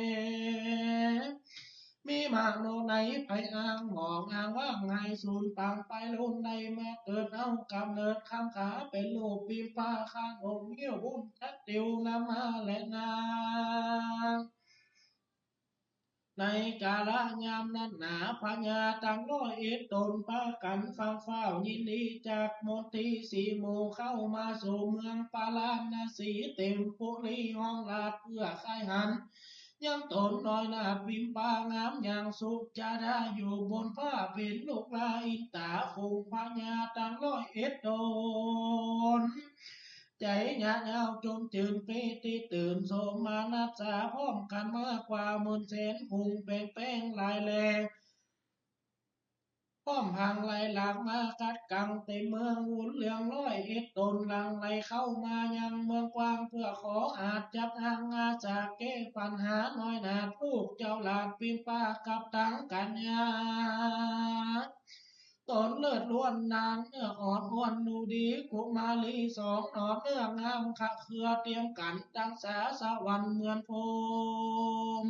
มีมโนในไผอ้างหมองอ้างว่างหายสูญปางไป ลุนได้มาเกิดเอาก๋ำเนิดคำขาเป๋นลูกพิมพ์ฟ้าข้างองค์เงี้ยวบุญจักติวนามาและนา ในกาละยามนั้นหนา พญาตังร้อยเอ็ดต๋นปากั๋นฟังฟ้าวยินดีจากมนตรีสี่หมู่เข้ามาสู่เมืองปาราณสีเตมปุรีห้องราชเปื้อใค่หัน ยังต๋นน้อยนาฏพิมพางามอย่างสุจาดาอยู่บนฟ้าเป๋นลูกหล้านอินต๋าฝูงพญาตังร้อยเอ็ดต๋น ใจ๋ยะยาวจมจืนปีติตื่นโสมนัสสาพร้อมกั๋นมากกว่าหมื่นแสนฝูงแป๋งแป้งหลายแล พร้อมพังไหลหลากมากัดกั๋งเตมเมืองวุ้นเหลืองร้อยเอ็ดต๋นหลั่งไหลเข้ามายังเมืองกว้างเปื้อขออาจจักหังอาสาแก้ปัญหาน้อยนาฏลูกเจ้าหลาดพิมพากับตังกั๋ญญา ต๋นเลิศล้วนนางเนื้ออ่อนอ้วนดูดีกุมารีสองหน่อเนื้องามขะเครือเตรียมกั๋นตังสาสวรรค์เหมือนพรหม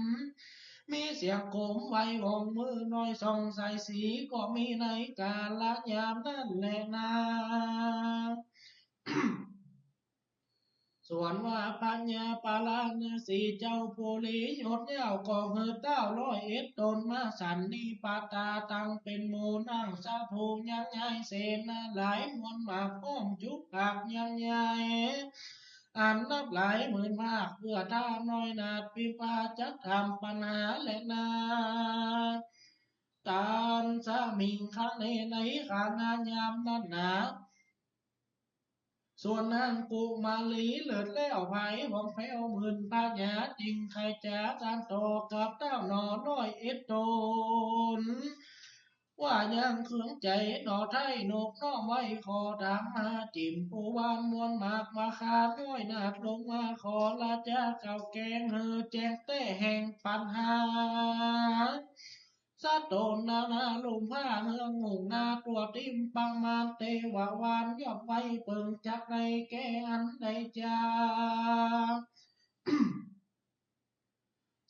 มีเสียงโกมไววองมือน้อยส่องใสสีก็มีในกาละยามนั้นแลนา ส่วนว่าพญาปาราณสีเจ้าปุรียศยาวก็หื้อเต้าร้อยเอ็ดต๋นมาสันนิปาตาตังเป๋นหมู่นั่งสะภูยังใหญ่เสนาหลายมวลมากพร้อมจุกปากยังใหญ่ อันนับหลายหมื่นมากเปื้อถ้าน้อยนาฏพิมพาจักถามปัญหาแลนา ตานสมิงคะเนในกาละยามนั้นหนา ส่วนนางกุมารีเลิศแล้วไพวองแผ้วหมื่นพญาจึงใค่จ๋าตานต่อกับเต้าหน่อร้อยเอ็ดต๋น ว่ายังเคืองใจ๋หน่อไท้นบน้อมไหว้ขอถามมาจิ่มผู้วานมวลมากมาคาน้อยนาฏลงมาขอราชาเก่าแก้งหื้อแจ้งแต๊แห่งปัญหา สะตนนานาลุมผ้าเฮืองหงนาตั๋วติมปางมารเตวะวานย่อมไว้เปิงจักได้แก้อันใดจา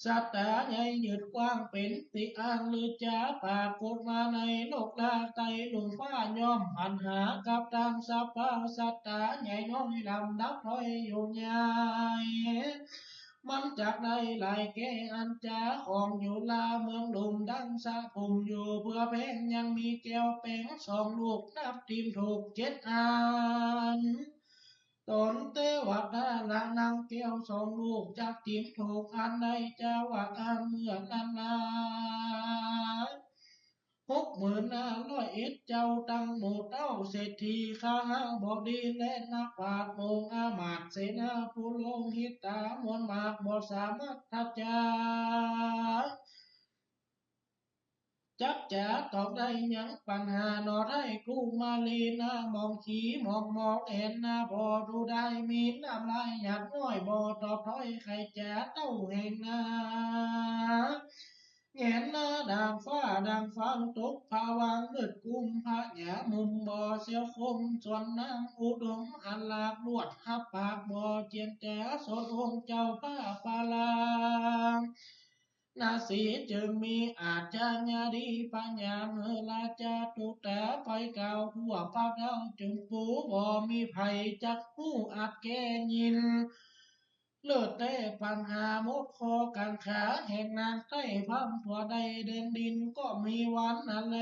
สัตตาใหญ่ยืดกว้างเป๋นติอ้างลือจาปรากฏมาในโลกลาไตลุมผ้าย่อมปัญหากับตังสัพพะสัตตาใหญ่น้อยลำดับถ้อยอยู่ใหญ่ มันจักได้หลายแก้อันจาของอยู่ลาเมืองลุ่มดังสะภูมิอยู่เปื้อแพงยังมีแก้วแป๋งสองลูกนับติมถูกเจ็ดอัน ต๋นเตวะดาละนางแก้วสองลูกจักติมถูกอันใดจาว่าอันเมื่อนั้นนา หกหมื่นห้าร้อยเอ็ดเจ้าตังหมู่เต้าเศรษฐีคหบดีและนักปราชญ์หมู่อำมาตย์เสนาผู้โลหิตตามวลมากบ่สามารถทัดจา จักจ๋าตอบได้ยังปัญหาหน่อไท้กุมารีนาหมองขีหมองมองเห็นนาบ่ดูได้มีน้ำลายหยาดน้อยบ่ตอบถ้อยใค่จ๋าเต้าแห่งนา แหงนหน้าดังฟ้าดังฟางตกผวามืดกุมพญามุมบ่เสียวคมส่วนนางอุดมอันหลากลวดฮับปากบ่เจียนจ๋าสดองค์เจ้าพระปาราณสีจึงมีอาชญาดีพญาเฮอราชาตุตาไปกล่าวทั่วพระเท้าจุมปูบ่มีไผจักฮู้อัดแก้ยิน เลิศแต๊ปัญหาหมดข้อกังขาแห่งนางไต้พร่ำผัวได้แดนดินก็มีวันนั้นแล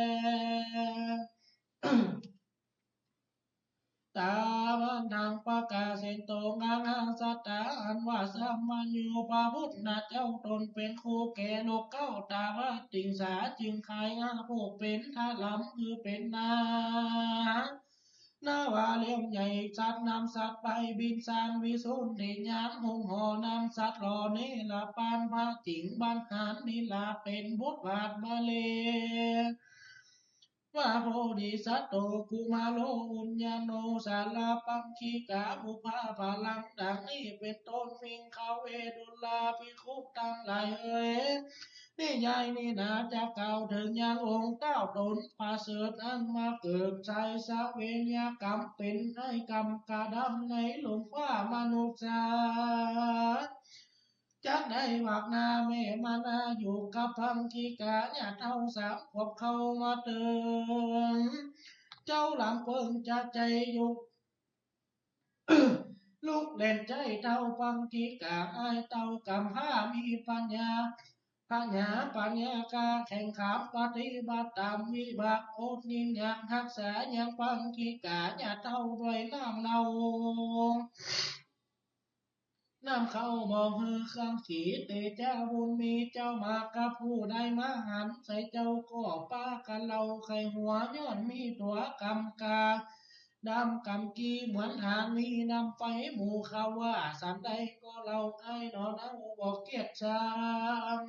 ตาวันทางประกาศเสนโตงางางสัตตาอันว่าสัมมายุพระพุทธเจ้าตนเป็นครูแก่โลกเก้าตาว่าติงสาจึงขายอาผู้เป็นทะลำคือเป็นนา นาวาเล่มใหญ่สัตว์นำสัตว์ไปบิณฑบาต วิสุทธิญาณหุ้มห่อนำสัตว์หล่อเนรปาน พระจิ๋งบรรหารนิราชเป๋นบทบาทบรรเลง ว่าโพธิสัตว์โตกุมารโล อุญญาโณ สาราปังคิกา บุพพาพลัง ดังนี้เป๋นต้น วิงคเวดุลาภิกขุตังหลายเอ๋ย นิยายนี้นาจะกล่าวเถิงยังองค์เต้าต๋นประเสริฐอันมาเกิดสายเสวญญากรรมเป๋นไอ้กรรมกระดำในหลุมฟ้ามนุษย์สา จักได้หวักหน้าแม่มานาอยู่กับปังคิกา ญาเต้าสามขวบเข้ามาเถิง เจ้าลำเปิงจะใจ๋ยุก ลุกเล่นใจ๋เต้าปังคิกา อ้ายเต้ากำพร้ามีปัญญา ปัญญา ปัญญากาแข็งขามปฏิบัติต๋ามวิบากอดยิ่งอยากฮักษายังปังคิกา ญาเต้าด้วยน้ำเน่า น้ำเข้าบ่หื้อเครื่องขี เตจาบุญมีเจ้ามากับผู้ใดมาหันใส่เจ้าก็ปากั๋นเล่าไขหัว ย้อนมีตั๋วกำกาดำกำกี้เหมือนถ่านมีนำไฟ หมู่เขาว่าสันใดก็เล่า อ้ายหนอเน่าบ่เกียจชัง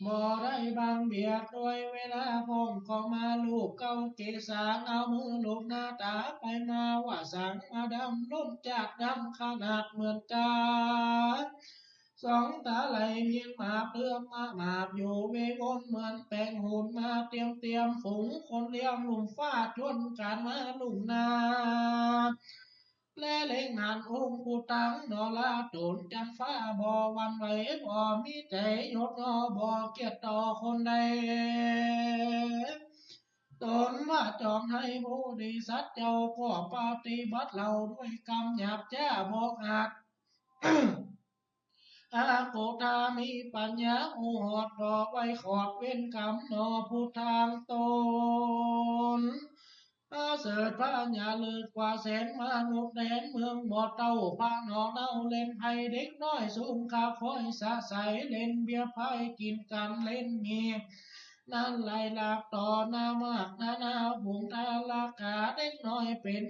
บ่ได้บังเบียดด้วยเวลา พ่องก็มาลูบเกล้าเกศา เอามือลูบหน้าต๋าไปมา ว่าสังมาดำล้มจากดำขนาดเหมือนกา สองต๋าไหลเมียงมาเปลือกมาหมาบอยู่เววน เหมือนแป๋งหุ่นมาเตรียมเตรียม ฝูงคนเลี้ยงลุ่มฟ้าชวนกั๋นมาลุ่มนา แลเล็งหันองค์ปุตตังนราโตน จันฟ้าบ่หวั่นไหว บ่มีใจ๋ยดนอ บ่เกียจต่อคนใด ต๋นว่าจอมไถ่โพธิสัตว์เจ้าก็ปฏิบัติเล่าด้วยกำหยาบจ๊าบอกอาจ อาโกธามีปัญญาอู้ฮอดต่อไว้ขอดเวรกรรมหนอผู้ทางต๋น ประเสริฐพญาเลิศกว่าแสนมนุษย์แดนเมืองบ่เต้า พระหนอเน่าเล่นไพ่เด็กน้อยสูงค่าคอยสะใส เล่นเบียร์ไพ่กิ๋นกั๋นเล่นมี นั้นไหลหลากต่อหน้ามากนานาฝูงทารกา เด็กน้อยเป๋น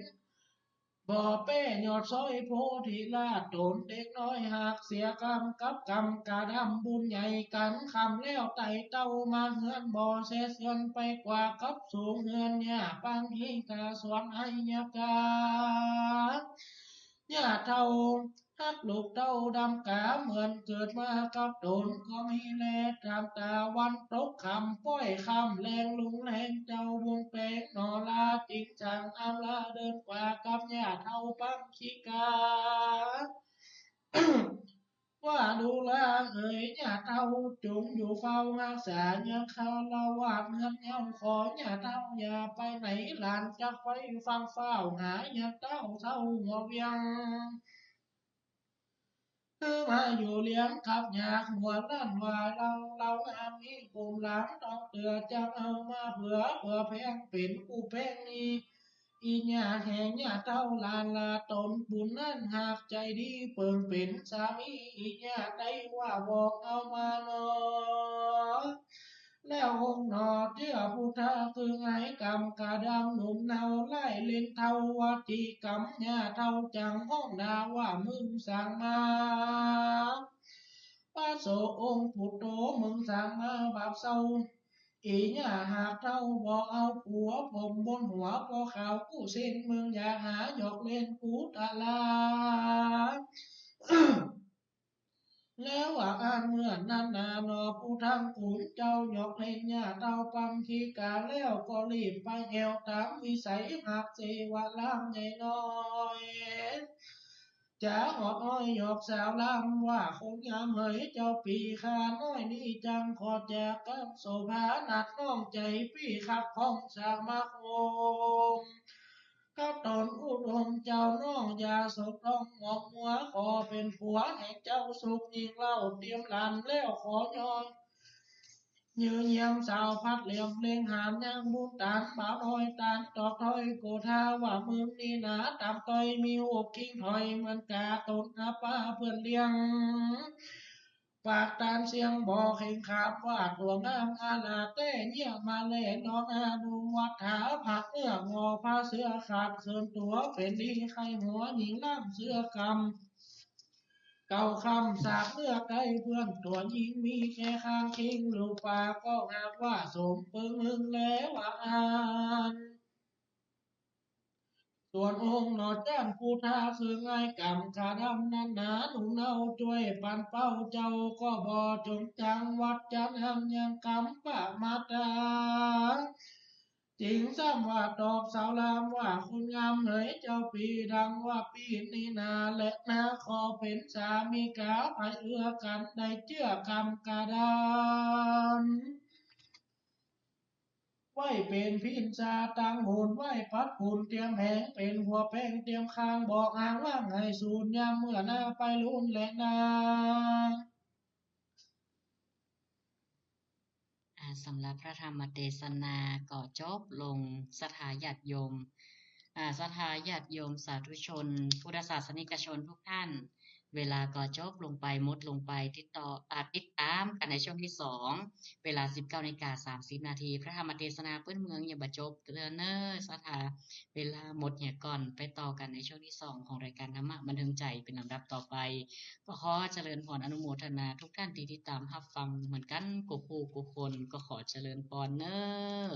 บ่อแป้ยอดซ้อยโพธิราชโตน เด็กน้อยหากเสียกรรมกับกรรมกระดำบุญใหญ่กั๋น ค่ำแล้วไต่เต้ามาเฮือนบ่อแสเสือนไปกว่ากับสูงเฮือนย่าปังคิกาสวนอัยกา ย่าเต้าฮักลูกเต้าดำกา เหมือนเกิดมากับต๋นก็มีแล ต๋ามตะวันตกค่ำป้อยค่ำแลงลุงแลง เจ้าบุญแป๋งหนอลาจิ๋งจั่งอำลาเดินกว่ากับย่าเต้าปังคิกา ว่าดูราเอ๋ย ย่าเต้าจงอยู่เฝ้าฮักษายังคารวาสเฮือนเย้า ขอย่าเต้าอย่าไปไหน หลานจักไปฟังฟ้าวหาย่าเต้าเฒ่าหัวเวียง คือมาอยู่เลี้ยงกับยากหัวนั่นว่าเล่า เล่าอามีกลุ่มหลานต้องเตื้อจักเอามาเผื่อ เผื่อแพงเป๋นกู้แพงหนี้ อี่ย่าแห่งย่าเต้าหลานลาต๋น บุญนั้นหากใจ๋ดีเปิงเป๋นสามี อี่ย่าได้ว่าบอกเอามาหนอ แล้วองค์หนอเตื้อพุทธะคือไงกรรมกระดำหนุ่มเนาไล่เล่นเทาวัตถิกรรม ย่าเต้าจั่งฮ้องนาว่ามึงสร้างมา พระโสองค์ปุตโต มึงสร้างมาบาปเศร้า อี่ย่าหากเต้าบ่เอาผัว ผมบนหัวปอขาวกู้เส้น มึงอย่าหาหยอกเล่นกูตะลา แล้วว่าอันเมื่อนั้นนาหนอ ผู้ทั้งกลุ่มเจ้าหยอกเล่นย่าเต้าปังคิกา แล้วก็รีบไปแอ่วต๋ามวิสัย หากเสวะลามใหญ่น้อย จ๋าหอดอ้อยหยอกสาวลามว่าคงยามเหย เจ้าปี้ข้าน้อยนี้จั่งขอจากกับโสภา นัดน้องใจ๋ปี้คักของสมาคม กับต๋นอุดมเจ้าน้องอย่าสมต้องหมองมัว ขอเป๋นผัวแห่งเจ้าสุขยิ่งเล่า เตรียมหลานแล้วขอยอม ยืนเยี่ยมสาวพัดเหลี่ยมเล็งหานยังบุญตาน บ่าวน้อยตานตอกถ้อยโกธาว่ามึงนี้หนา ต๋ามต้อยมีอกคิงถอยเหมือนกาต๋นอาป้าเปิ้นเลี้ยง ปากตานเสียงบ่เข่งขามว่าตั๋วงามอาหลาดแต๊ เยียะมาแลน้องอนุวัฒน์ หาผะเนื้อหงอผ้าเสื้อขาด เขินตั๋วเป๋นดีใค่หัวญิงล่ำเสื้อกำ เก่าคำสากเลือกได้เปื้อนตั๋วญิง มีแก่ข้างคิงลูกป่า ก็หากว่าสมปึงลึงแล้วว่าอั้น ส่วนองค์หนอจ้านผู้ท้า คือง่ายกำขาดำนั้นหนา หนุ่มเนาจ้วยปันเป้า เจ้าก็บ่จงจัง วัดจันทร์หังยังกำปะมาตรา จิงซ้ำว่าตอบสาวรามว่า คนงามเหยเจ้าปี้ดังว่าปี้นี้นา และนาขอเป๋นสามิกา ใผเอื้อกั๋นได้เจื้อกำกาดำ ไว้เป๋นพิณสาตังหุน ไว้ปัดหุนเตียมแหง เป๋นหัวแป้งเตียมคาง บ่อ่างว่างหื้อสูญ ยามเมื่อนาไปลุนแลนา อ่า สำหรับพระธรรมเตสนาก็จบลง ศรัทธาญาติโยม อ่า ศรัทธาญาติโยมสาธุชน พุทธศาสนิกชนทุกท่าน เวลาก็จบลงไป หมดลงไป ติดต่อ อ่า ติดต๋ามกั๋นในช่วงตี้สอง เวลาสิบเก้านาฬิกาสามสิบนาที พระธรรมเตสนาปื้นเมืองยังบ่จบเตื้อเน่อ ศรัทธา เวลาหมดเหียก่อน ไปต่อกั๋นในช่วงตี้สองของรายการธรรมะบันเทิงใจ๋เป๋นลำดับต่อไป ก็ขอเจริญพรอนุโมทนาทุกท่านตี้ติดต๋ามฮับฟังเหมือนกั๋นกู้ผู้กู้คน ก็ขอเจริญพรเน่อ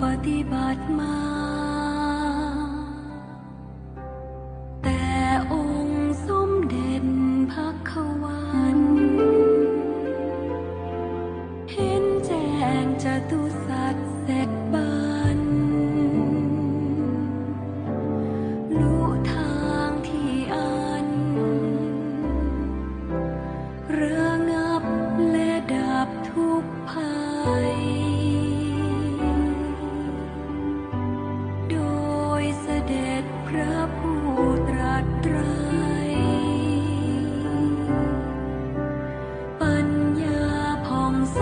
ปฏิบัติมา แต่องค์สมเด็จพระควัน เห็นแจ้งจตุสัจเสร็จบัณ ลุทางที่อัน ระงับและดับทุกข์ภัย โดยเสด็จพระผู้ตรัสไตร ปัญญาผ่องใส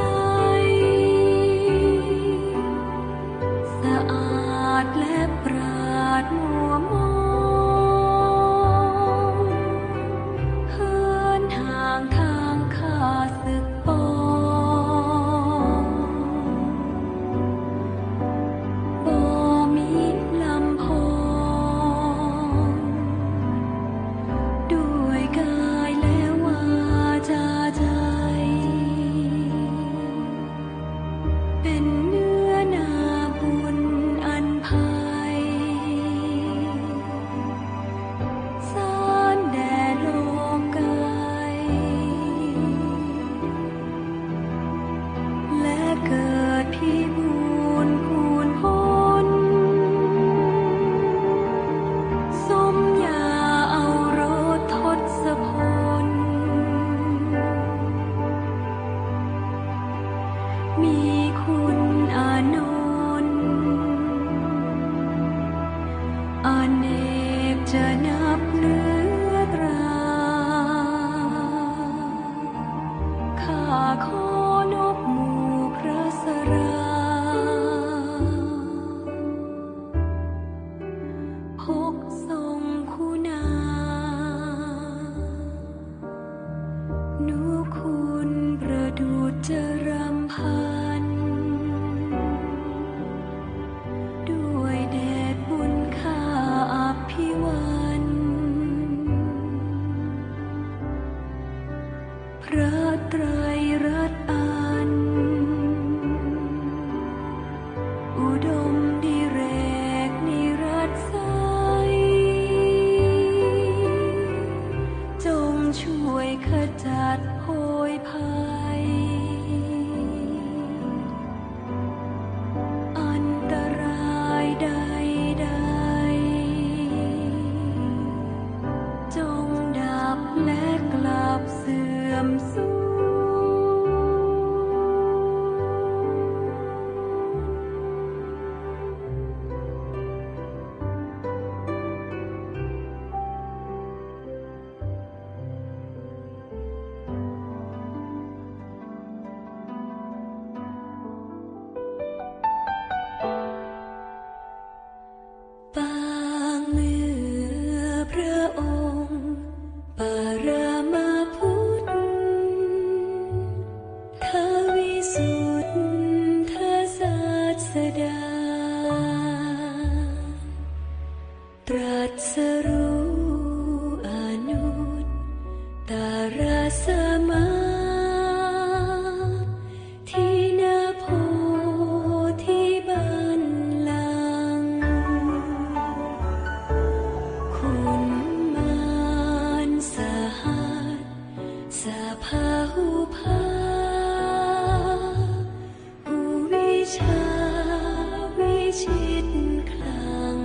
สะอาดและปราศมัวมอง เหินห่างทางข้าศึกปอง บ่มีลำพอง ด้วยกายและวาจาใจ เป็นเนื้อนาบุญอันไพ สานแด่โลกไกล และเกิดพิบูลคูณผล สมญาเอารสทศพล มีคุณอานนท์ อเนกจะนับเนื้อตรา ข้าขอนบหมู่พระสรา พกทรงคุณา นุคุณประดุจจรำพัน ด้วยเดชบุญข้าอภิวัน พระไตรรัตน์อัน อุดมดิเรกนิรัตใส จงช่วยขจัดโพยภัย อันตรายใดๆ จงดับและกลับเสื่อมสูญ ปางเมื่อพระองค์ปรมาพุทธ ทวิสุทธศาสดา ตรัสรู้อนุตตรสมาธิณโพธิบัลลังก์ ขุนมารสหัสสะพาหุภา ผู้วิชาวิชิตคลัง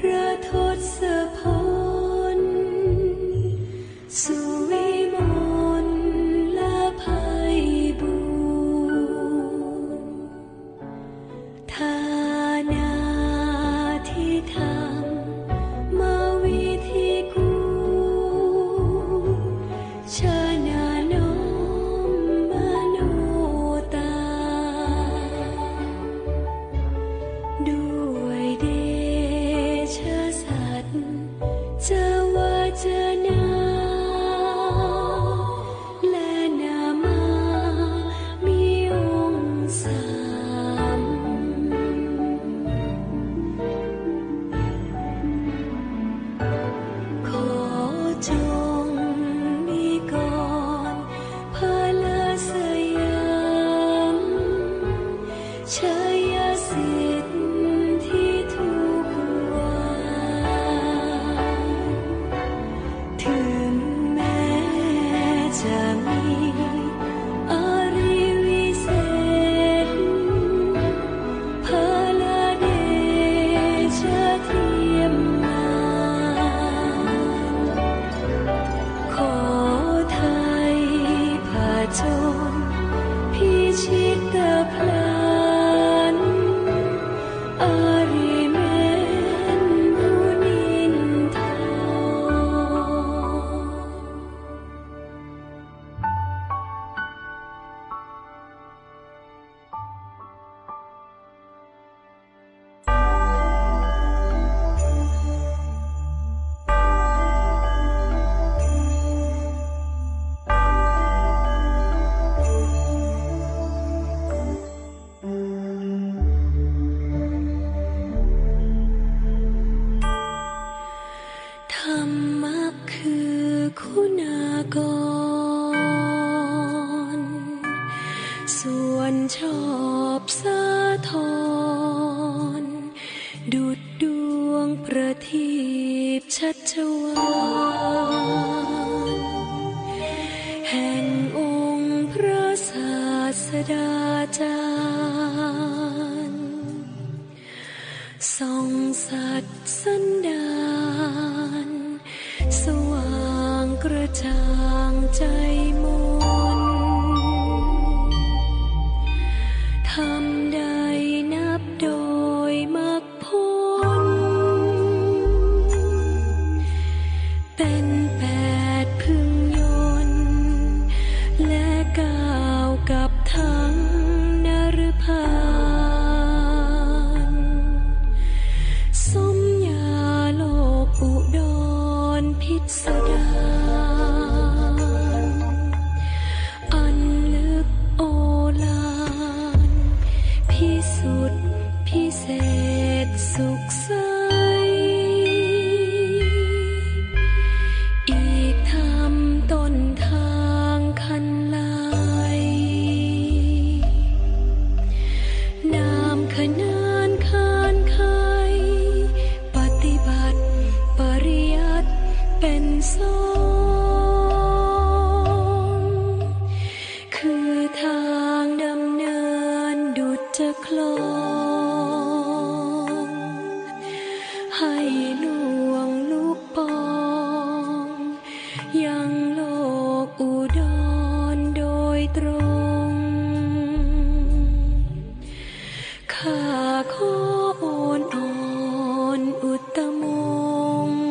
พระทศพล สุวิมลไพบูลย์ ฐานาธิธรรมวิธีกูล ชนะน้อมมโนตาม ด้วยเดชะสัจจะวาจนา และนามามิองค์สาม ขอจงมีกรพระสยาม ชัยสิทธิทุกวัน ถึงแม้จะมีอริวิเศษ พระเดชะเทียมมา ขอไทยผจญพิชิตพลัน อริเมนมุนินทร ธรรมะคือคุณากร ส่วนชอบสาธร ดุจดวงประทีปชัชวาล แห่งองค์พระศาสดาจารย์ ส่องสัจสันดาน สว่างกระจ่างใจมน ธรรมใดนับโดยมรรคผล เป็นแปดพึงยนต์ และก้าวกับทั้งนฤพาน สมญาโลกอุดรพิสดาร อันลึกโอฬาร พิสุทธิ์พิเศษสุขใส อีกธรรมต้นทางคันไล นามขนานคานไข ปฏิบัติปริยัติเป็นสอง คือทางดำเนินดุจจะคลอง ให้ล่วงลุปอง ยังโลกอุดรโดยตรง ข้าขอโอนอ่อนอุตตมงค์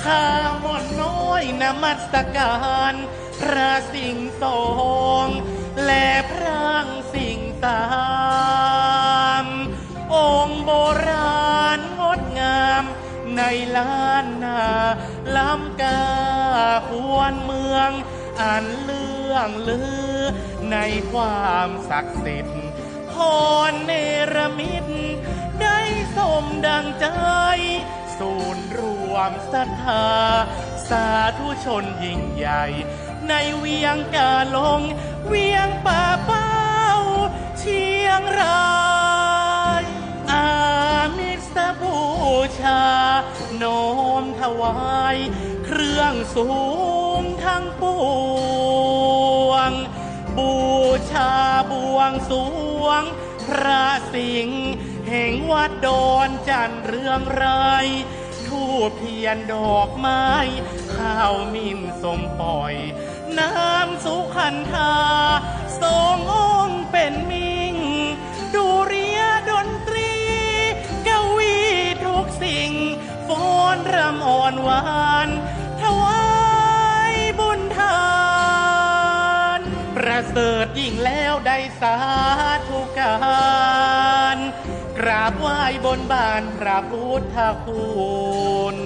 ข้าม่อนน้อยนมัสการพระสิงห์สอง และพระสิงห์สาม องค์โบราณงดงามในล้านนา ล้ำก้าควรเมือง อันเลื่องลือในความศักดิ์สิทธิ์ พรเนรมิตได้สมดังใจ ศูนย์รวมศรัทธาสาธุชนยิ่งใหญ่ ในเวียงกาหลง เวียงป่าเป้า เชียงราย อามิสบูชา น้อมถวายเครื่องสูงทั้งปวง บูชาบวงสรวงพระสิงห์แห่งวัดดอนจันทน์เรืองไร้ ธูปเทียนดอกไม้ ข้าวหมิ่นส้มป่อย น้ำสุขันธา สององค์เป๋นมิ่ง ดุริยดนตรี กวีทุกสิ่ง ฟ้อนรำอ่อนหวาน ถวายบุญทาน ประเสริฐยิ่งแล้วได้สาธุการ กราบไหว้บนบานพระพุทธคุณ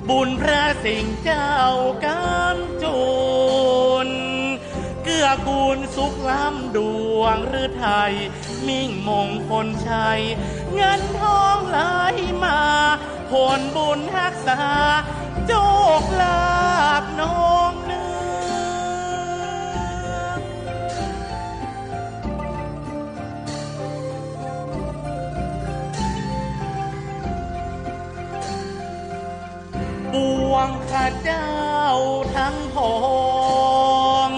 บุญพระสิงห์เจ้ากำจุน เกื้อกูลสุขล้ำดวงฤทัย มิ่งมงคลชัย เงินทองไหลมา ผลบุญฮักษา โชคลาภนองเนือง ปวงข้าเจ้าทั้งผอง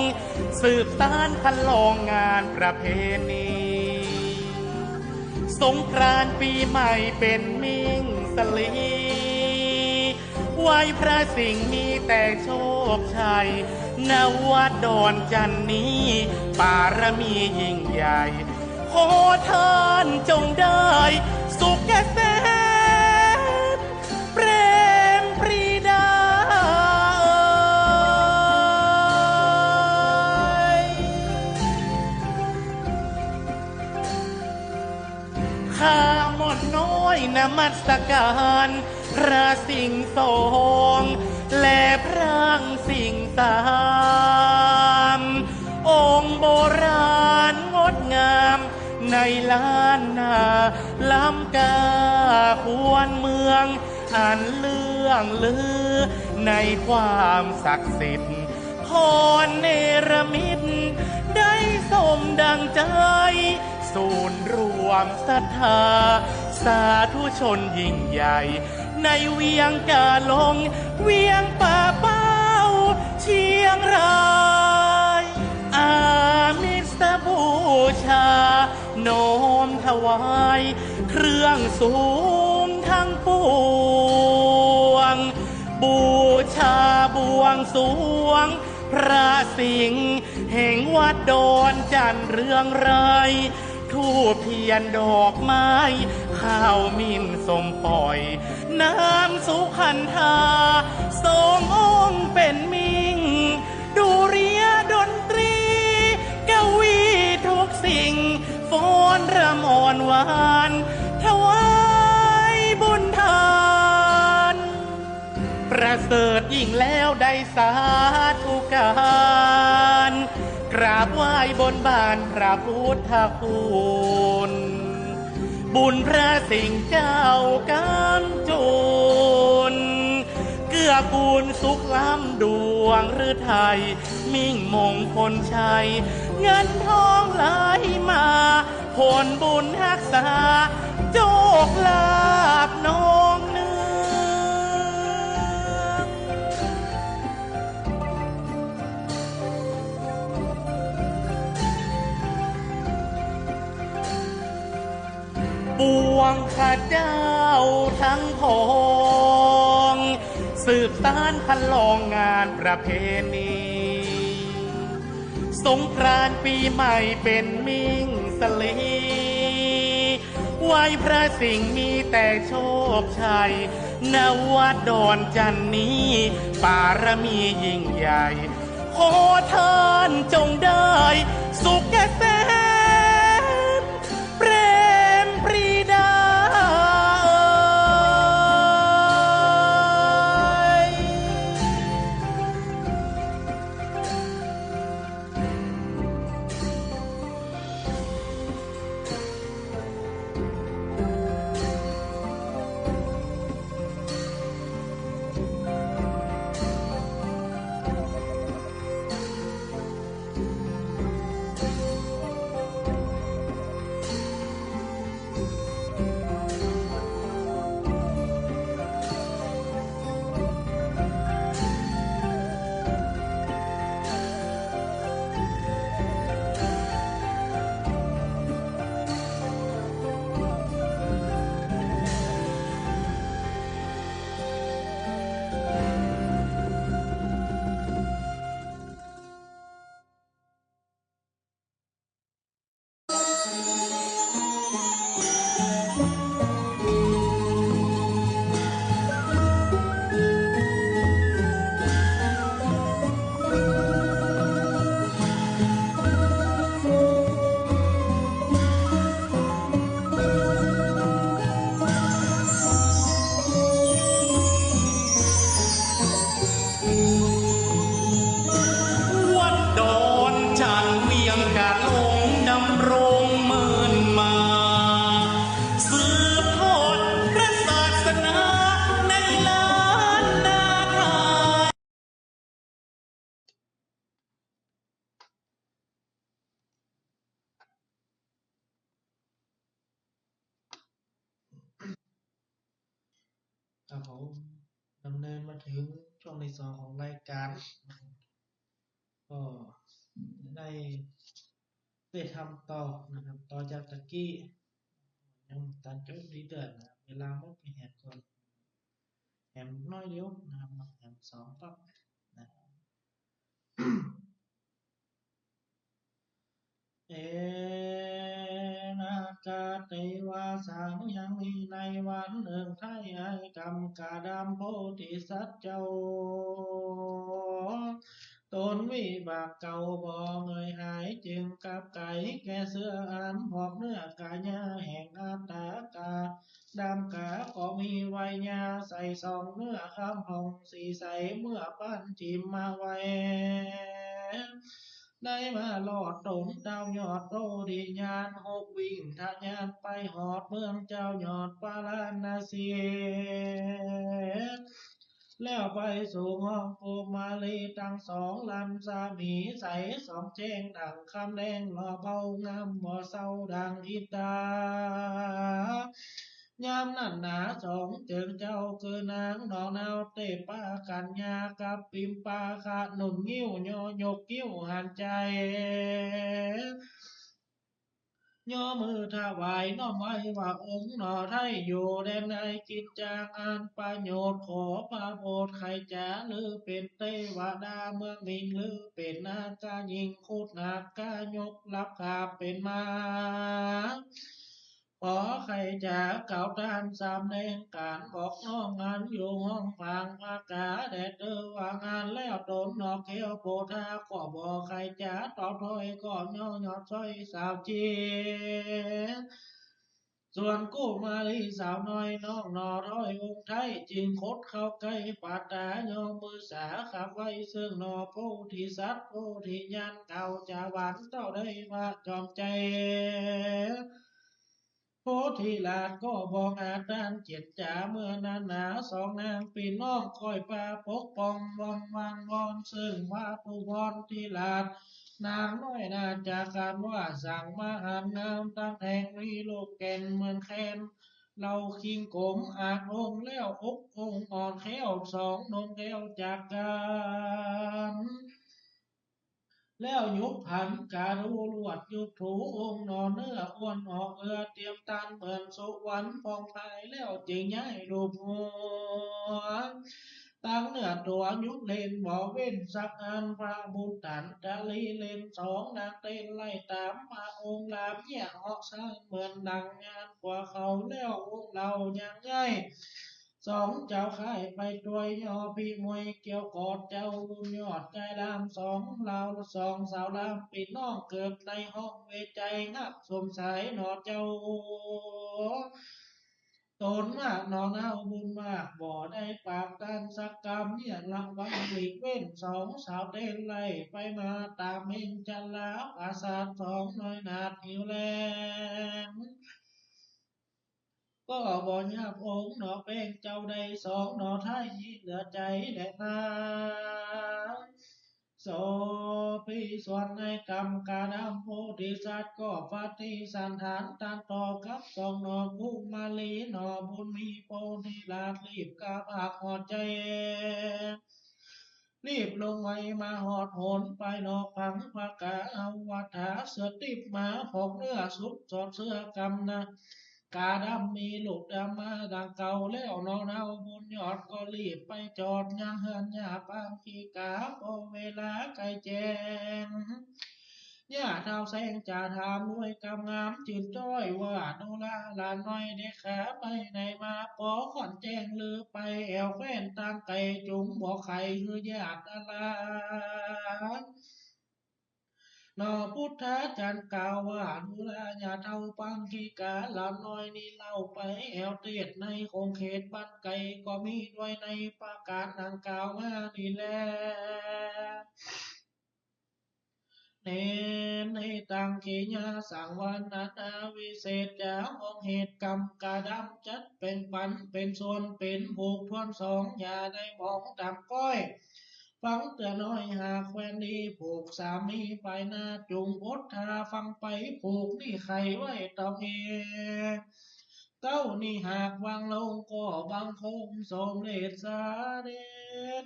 สืบสานคันลองงานประเพณี สงกรานต์ปีใหม่เป๋นมิ่งสลี ไหว้พระสิงห์มีแต่โชคชัย ณ วัดดอนจันทน์นี้ ปารมียิ่งใหญ่ ขอท่านจงได้สุขเกษม เปรมปรีดาเอ่ย ข้าม่อนน้อยนมัสการพระสิงห์สอง และพระสิงห์สาม องค์โบราณงดงามในล้านนา ล้ำก้าควรเมือง อันเลื่องลือในความศักดิ์สิทธิ์ พรเนรมิตได้สมดังใจ ศูนย์รวมศรัทธาสาธุชนยิ่งใหญ่ ในเวียงกาหลง เวียงป่าเป้า เชียงราย อามิสบูชา น้อมถวายเครื่องสูงทั้งปวง บูชาบวงสรวงพระสิงห์แห่งวัดดอนจันทน์เรืองไร้ ธูปเทียนดอกไม้ ข้าวหมิ่นส้มป่อย น้ำสุขันธา สององค์เป๋นมิ่ง ดุริยดนตรี กวีทุกสิ่ง ฟ้อนรำอ่อนหวาน ถวายบุญทาน ประเสริฐยิ่งแล้วได้สาธุการ กราบไหว้บนบานพระพุทธคุณ บุญพระสิงห์เจ้ากำจุน เกื้อกูลสุขล้ำดวงฤทัย มิ่งมงคลชัย เงินทองไหลมา ผลบุญฮักษา โชคลาภนองเนือง ปวงข้าเจ้าทั้งผอง สืบสานคันลองงานประเพณี สงกรานต์ปีใหม่เป๋นมิ่งสลี ไหว้พระสิงห์มีแต่โชคชัย ณ วัดดอนจันทน์นี้ ปารมียิ่งใหญ่ ขอท่านจงได้สุขเกษม เปรมปรีดาเอ๋ย วัดดอนจันทน์เวียงกะหลงดำรงเมินมา สืบทอดพระศาสนาในล้านนาไทย ครับผม ดำเนินมาถึงช่วงที่สองของรายการ ก็ได้ ได้ทำต่อนะครับ ต่อจากตะกี้ ยังบ่ตันจบดีเดือนนะครับ เวลาหมดไปแหมก่อน แหมน้อยเดียวนะครับ มาแหมสองปั๊บนะครับ เอนะกะเตวาสัง ยังมีในวันหนึ่ง ไท้ไอ้กำกะดำโพธิสัตว์เจ้า ตนวิบากเก่าบ่เงยหาย จึงกลับไกลแก่เสื้ออันหอกเนื้อกะยาแห่งอัตตากะ ดำกะก็มีไวยาใสส่องเนื้อคำผ่องสีใส เมื่อปานจิมมาไว้ ได้มาลอดตนเต้ายอดโพธิญาณ หกวิ่งทะยานไปฮอดเมืองเจ้ายอดพาราณสี แล้วไปสู่ห้องกุมารีตังสอง ลำสามีใสส่องแจ้งดั่งคำแดง หล่อเบางามบ่เศร้าดั่งอินทา ยามนั้นหนาสองเจิ่งเจ้าคือนางหนอหนาวเตปากัญญากับปิมปาคะ หนุนงิ้วย่อยกงิ้วหันใจ ย่อมือถวายน้อมไหว้ว่า องค์หนอไท้อยู่แดนใด จิตจางอันประโยชน์ ขอพระโปรดไขจ๋า หรือเป๋นเตวดาเมืองมิง หรือเป๋นนาคาญิง คุดนาคายกรับกราบเป๋นมา ขอไขจ๋ากล่าวตานสามแดงก๋านบอกน้องอันอยู่ห้องฝางผากาแดดเตอว่างัน แล้วตนนอกแก้วโพธาก็บ่ไขจ๋าตอบถ้อย ก็ย่อยอดสร้อยสาวจีน ส่วนกุมารีสาวน้อยน้องหนอถ้อยองค์ไท้ จึงคดเข้าใก้ปาดตา ย่อมือสาขับไว้ซึ่งหนอโพธิสัตว์ โพธิญาณเก่าจาหวันเต้าได้มาจอมใจ โพธิราชก็บ่อาจต้านเจียรจ๋า เมื่อนั้นหนาสองนางปี้น้องคอยปาปกป้องวงวานวอน ซึ่งว่าผู้พรธิราชนางน้อยนาจากการว่าสั่งมาหารงาม ตั้งแท่งมีลูกแก่นเหมือนแคน เหล่าคิงก๋มอาจองค์ แล้วอกองค์อ่อนแคล้วสองนมแก้วจากกัน แล้วหยุบหันกาดูลวดหยุบถูองค์หนอ เนื้ออ้วนออกเอือเตียมตานเหมือนสุวรรณผ่องไพ แล้วจึงย้ายรูปหัว ตั้งเนื้อตั๋วหยุบเล่นบ่เว้นสักอัน พระบุตรตันตะลีเล่นสองนางเต้นไล่ต๋ามมา องค์หลามเยี่ยเหาะซ่านเหมือนดังงานกว่าเขา แล้วองค์เหล่ายังย้าย สองเจ้าข้ายไปตวย ย่อพิมวยเกี่ยวกอด เจ้าบุญยอดกายดำ สองลาว สองสาวลาว ปี้น้องเกิดในห้องเวไจ ฮักสมสายหนอเจ้า ตนมากหนอ นาวบุญมาก บ่ได้ปากกั๋นสักกำ เยียะระวังหลีกเว้น สองสาวเต้นไล่ไปมา ต๋ามเฮงจราประสาท สองน้อยหนาดหิวแลง ก็บ่ยากองค์หนอ แป้งเจ้าได้สองหนอ ถ้ายีเหลือใจ๋แลนา โสภีส่วนในกำกาดำ โพธิสัตว์ก็ปฏิสันถาน ตรัสตอบกับสองหนอ กุมารีหนอบุญมี โพธิราชรีบกาพากหัวใจ๋ รีบลงไวมาฮอดหน ไปนอกผังผกา เอาวัฏฐาเสื้อติ๊บมา ผกเนื้อสุกสอดเสื้อกำนะ กาดำมีลูกดำมาดังเก่าแล้วหนอ นาวบุญยอดก็รีบไปจอดยังเฮือนย่าปังคิกา พอเวลาใก้แจ้ง ย่าท้าวแสงจะถามด้วยกำงามจืดจ้อยว่า ดูราหลานน้อยเดชาไปไหนมา ปอค่อนแจ้งลือไปแอ่วแคว้นตางไก๋ จุ่งบอกไขหื้อญาติอารา หนอพุทธาจ๋ารย์กล่าวว่า ดูราย่าท้าวปังคิกา หลานน้อยนี้เล่าไปแอ่วเตียดในขงเขตบ้านไก๋ ก็มีด้วยในประก๋านดังกล่าวมานี้แล เณรในตังเขยะสังวรณา วิเศษจ๋า ห้องเหตุกำกาดำ จัดแบ่งปั๋นเป๋นส่วนเป๋นผูกถ้วนสอง อย่าได้มองต่ำก้อย ฟังเตื้อน้อยหากแคว้นนี้ ผูกสามีไปนา จุ่งอดทาฟังไป ผูกนี้ไขไว้ตองเอง เต้านี้หากวางลง ก็บังคมสมเร็จเสด็จ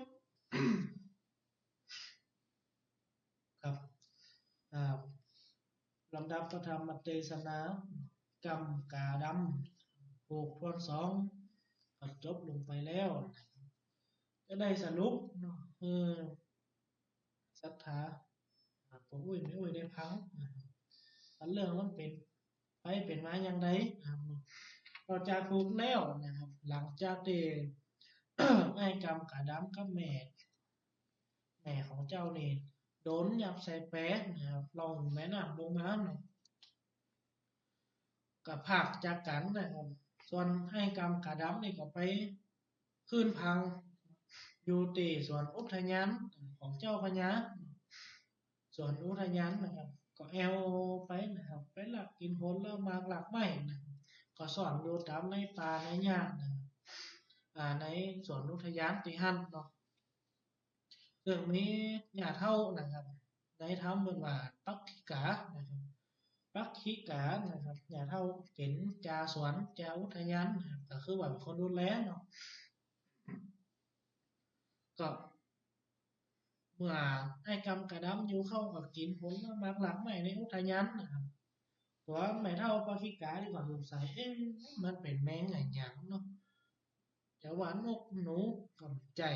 ครับ อ่า ลำดับพระธรรมเตสนา กำกาดำ ผูกถ้วนสอง ก็จบลงไปแล้วนะครับ จะได้สรุปเนาะ เออ ศรัทธา อ่า ป้ออุ๊ยแม่อุ๊ยได้ฟังนะครับ อันเรื่องมันเป๋นไปเป๋นมาอย่างใดนะครับ ก็จะถูกแล้วนะครับ หลังจากตี้ ไอ้กำกาดำกับแม่ แม่ของเจ้านี่ โดนยับใส่แปนะครับ ล่องแม่น้ำลงมาเนาะ ก็พรากจากกั๋นนะครับ ส่วนไอ้กำกาดำนี่ก็ไปขึ้นพัง อยู่ตี้สวนอุทยานของเจ้าพญา สวนอุทยานนะครับ ก็แอ่วไปนะครับ ไปลักกิ๋นผลหมากรากไม้นะครับ ก็ซ่อนอยู่ต๋ามในป่าในหญ้านะครับ อ่า ในสวนอุทยานตี้หั้นเนาะ เซิ่งมีย่าเฒ่านะครับ ในธรรมเปิ้นว่าปักขิกานะครับ ปักขิกานะครับ ย่าเฒ่าเป๋นจ่าสวน จ่าอุทยานนะครับ ก็คือว่าเป๋นคนดูแลเนาะ ก็เมื่อไอ้กำกาดำอยู่ เขาก็กิ๋นผลหมากรากไม้ในอุทยานนะครับ ตั๋วแม่เฒ่าปักขิกานี่ก็สงสัย เอ๊ะ มันเป๋นแมงอะหยังเนาะ จะว่านกหนูก็บ่ใจ้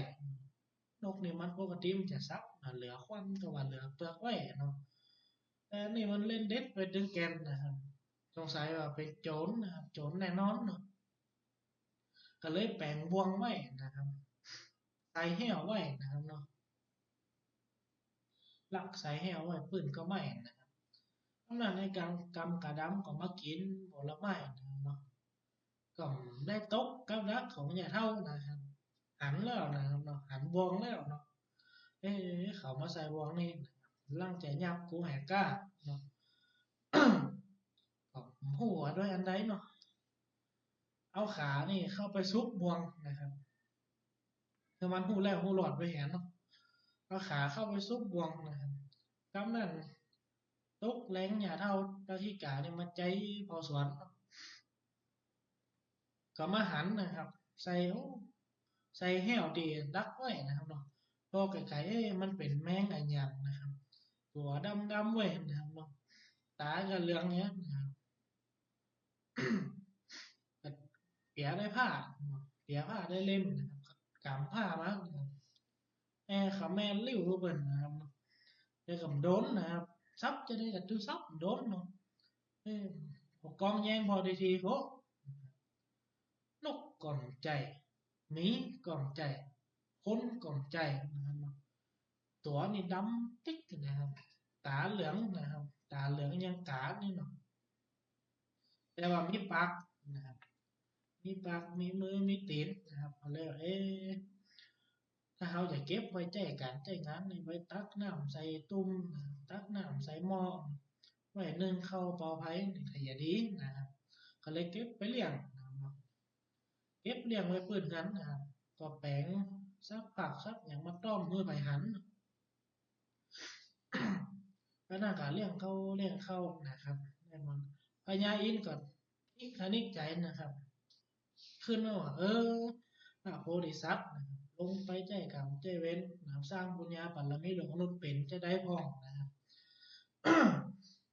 นกนี่มันปกติมันจะสับนะ เหลือควันก็ว่าเหลือเปือกไว้เนาะ แต่นี่มันเล่นเด็ดไปตึงแก่นนะครับ สงสัยว่าเป๋นโจ๋รนะครับ โจ๋รแน่นอนเนาะ ก็เลยแป๋งบ่วงไว้นะครับ ใส่แห้วไว้นะครับเนาะ ลักใส่แห้วไว้ปื้นก็ไหม้นะครับ ตอนนั้นไอ้กำ กำกาดำก็มากิ๋นผลไม้นะครับเนาะ ก็ได้ตกกับดักของย่าเฒ่านะครับ หันแล้วนะครับเนาะ หันบ่วงแล้วเนาะ เอ๊ะ เขามาใส่บ่วงนี่นะครับ ลังจะยับกูแหก้าเนาะ ก็บ่ฮู้ว่าด้วยอันใดเนาะ เอาขานี่เข้าไปซุกบ่วงนะครับ คือมันฮู้แล้วฮู้รอดไปแหมเนาะ เอาขาเข้าไปซุกบ่วงนะครับ กำนั้นตกแลงย่าเฒ่าปักขิกานี่มาใจ๊เผาสวนเนาะ ก็มาหันนะครับ ใส่ โอ้ ใส่แห้วตี้ดักไว้นะครับเนาะ พอไก๋ๆ เอ๊ะ มันเป๋นแมงอะหยังนะครับ ตั๋วดำๆ เว้ยนะครับเนาะ ต๋าก็เหลืองเนี่ยนะครับ เปียได้ผ้าเนาะ เปียผ้าได้เล่มนะครับ ก๋ำผ้ามานะครับ แอ่ ขะแมนริ้วเปิ้นนะครับเนาะ แต่ก็บ่โดนนะครับ สับจะใดก็ตื้อสับบ่โดนเนาะ เออ เอากองแยงผ่อดีๆ โห นกก็บ่ใจ้ หมีก็บ่ใจ้ คนก็บ่ใจ้นะครับเนาะ ตั๋วนี่ดำติ๊กนะครับ ต๋าเหลืองนะครับ ต๋าเหลืองยังก๋านี่เนาะ แต่ว่ามีปากนะครับ มีปาก มีมือ มีตี๋นนะครับ ก็เลยว่า เอ๊ะ ถ้าเฮาจะเก็บไว้ใจ๊ก๋านใจ๊งานนี่ ไว้ตักน้ำใส่ตุ่มนะครับ ตักน้ำใส่หม้อ ไว้นึ่งข้าวปลอดภัยนี่ก็จะดีนะครับ ก็เลยเก็บไปเลี้ยงนะครับเนาะ เก็บเลี้ยงไว้ปื้นหั้นนะครับ ก็แป๋งสักผักสักหยังมาต้อมหื้อใผหัน ก็นั่นก็เลี้ยงเขา เลี้ยงเขานะครับ แล้วมัน พญาอินทร์ก็อิกขนิกใจ๋นะครับ ขึ้นมาว่า เออ พระโพธิสัตว์นะครับ ลงไปใจ๊กรรมใจ๊เวรนะครับ สร้างบุญญาบารมีหลวงมนุษย์เป๋นจะได้พ่องนะครับ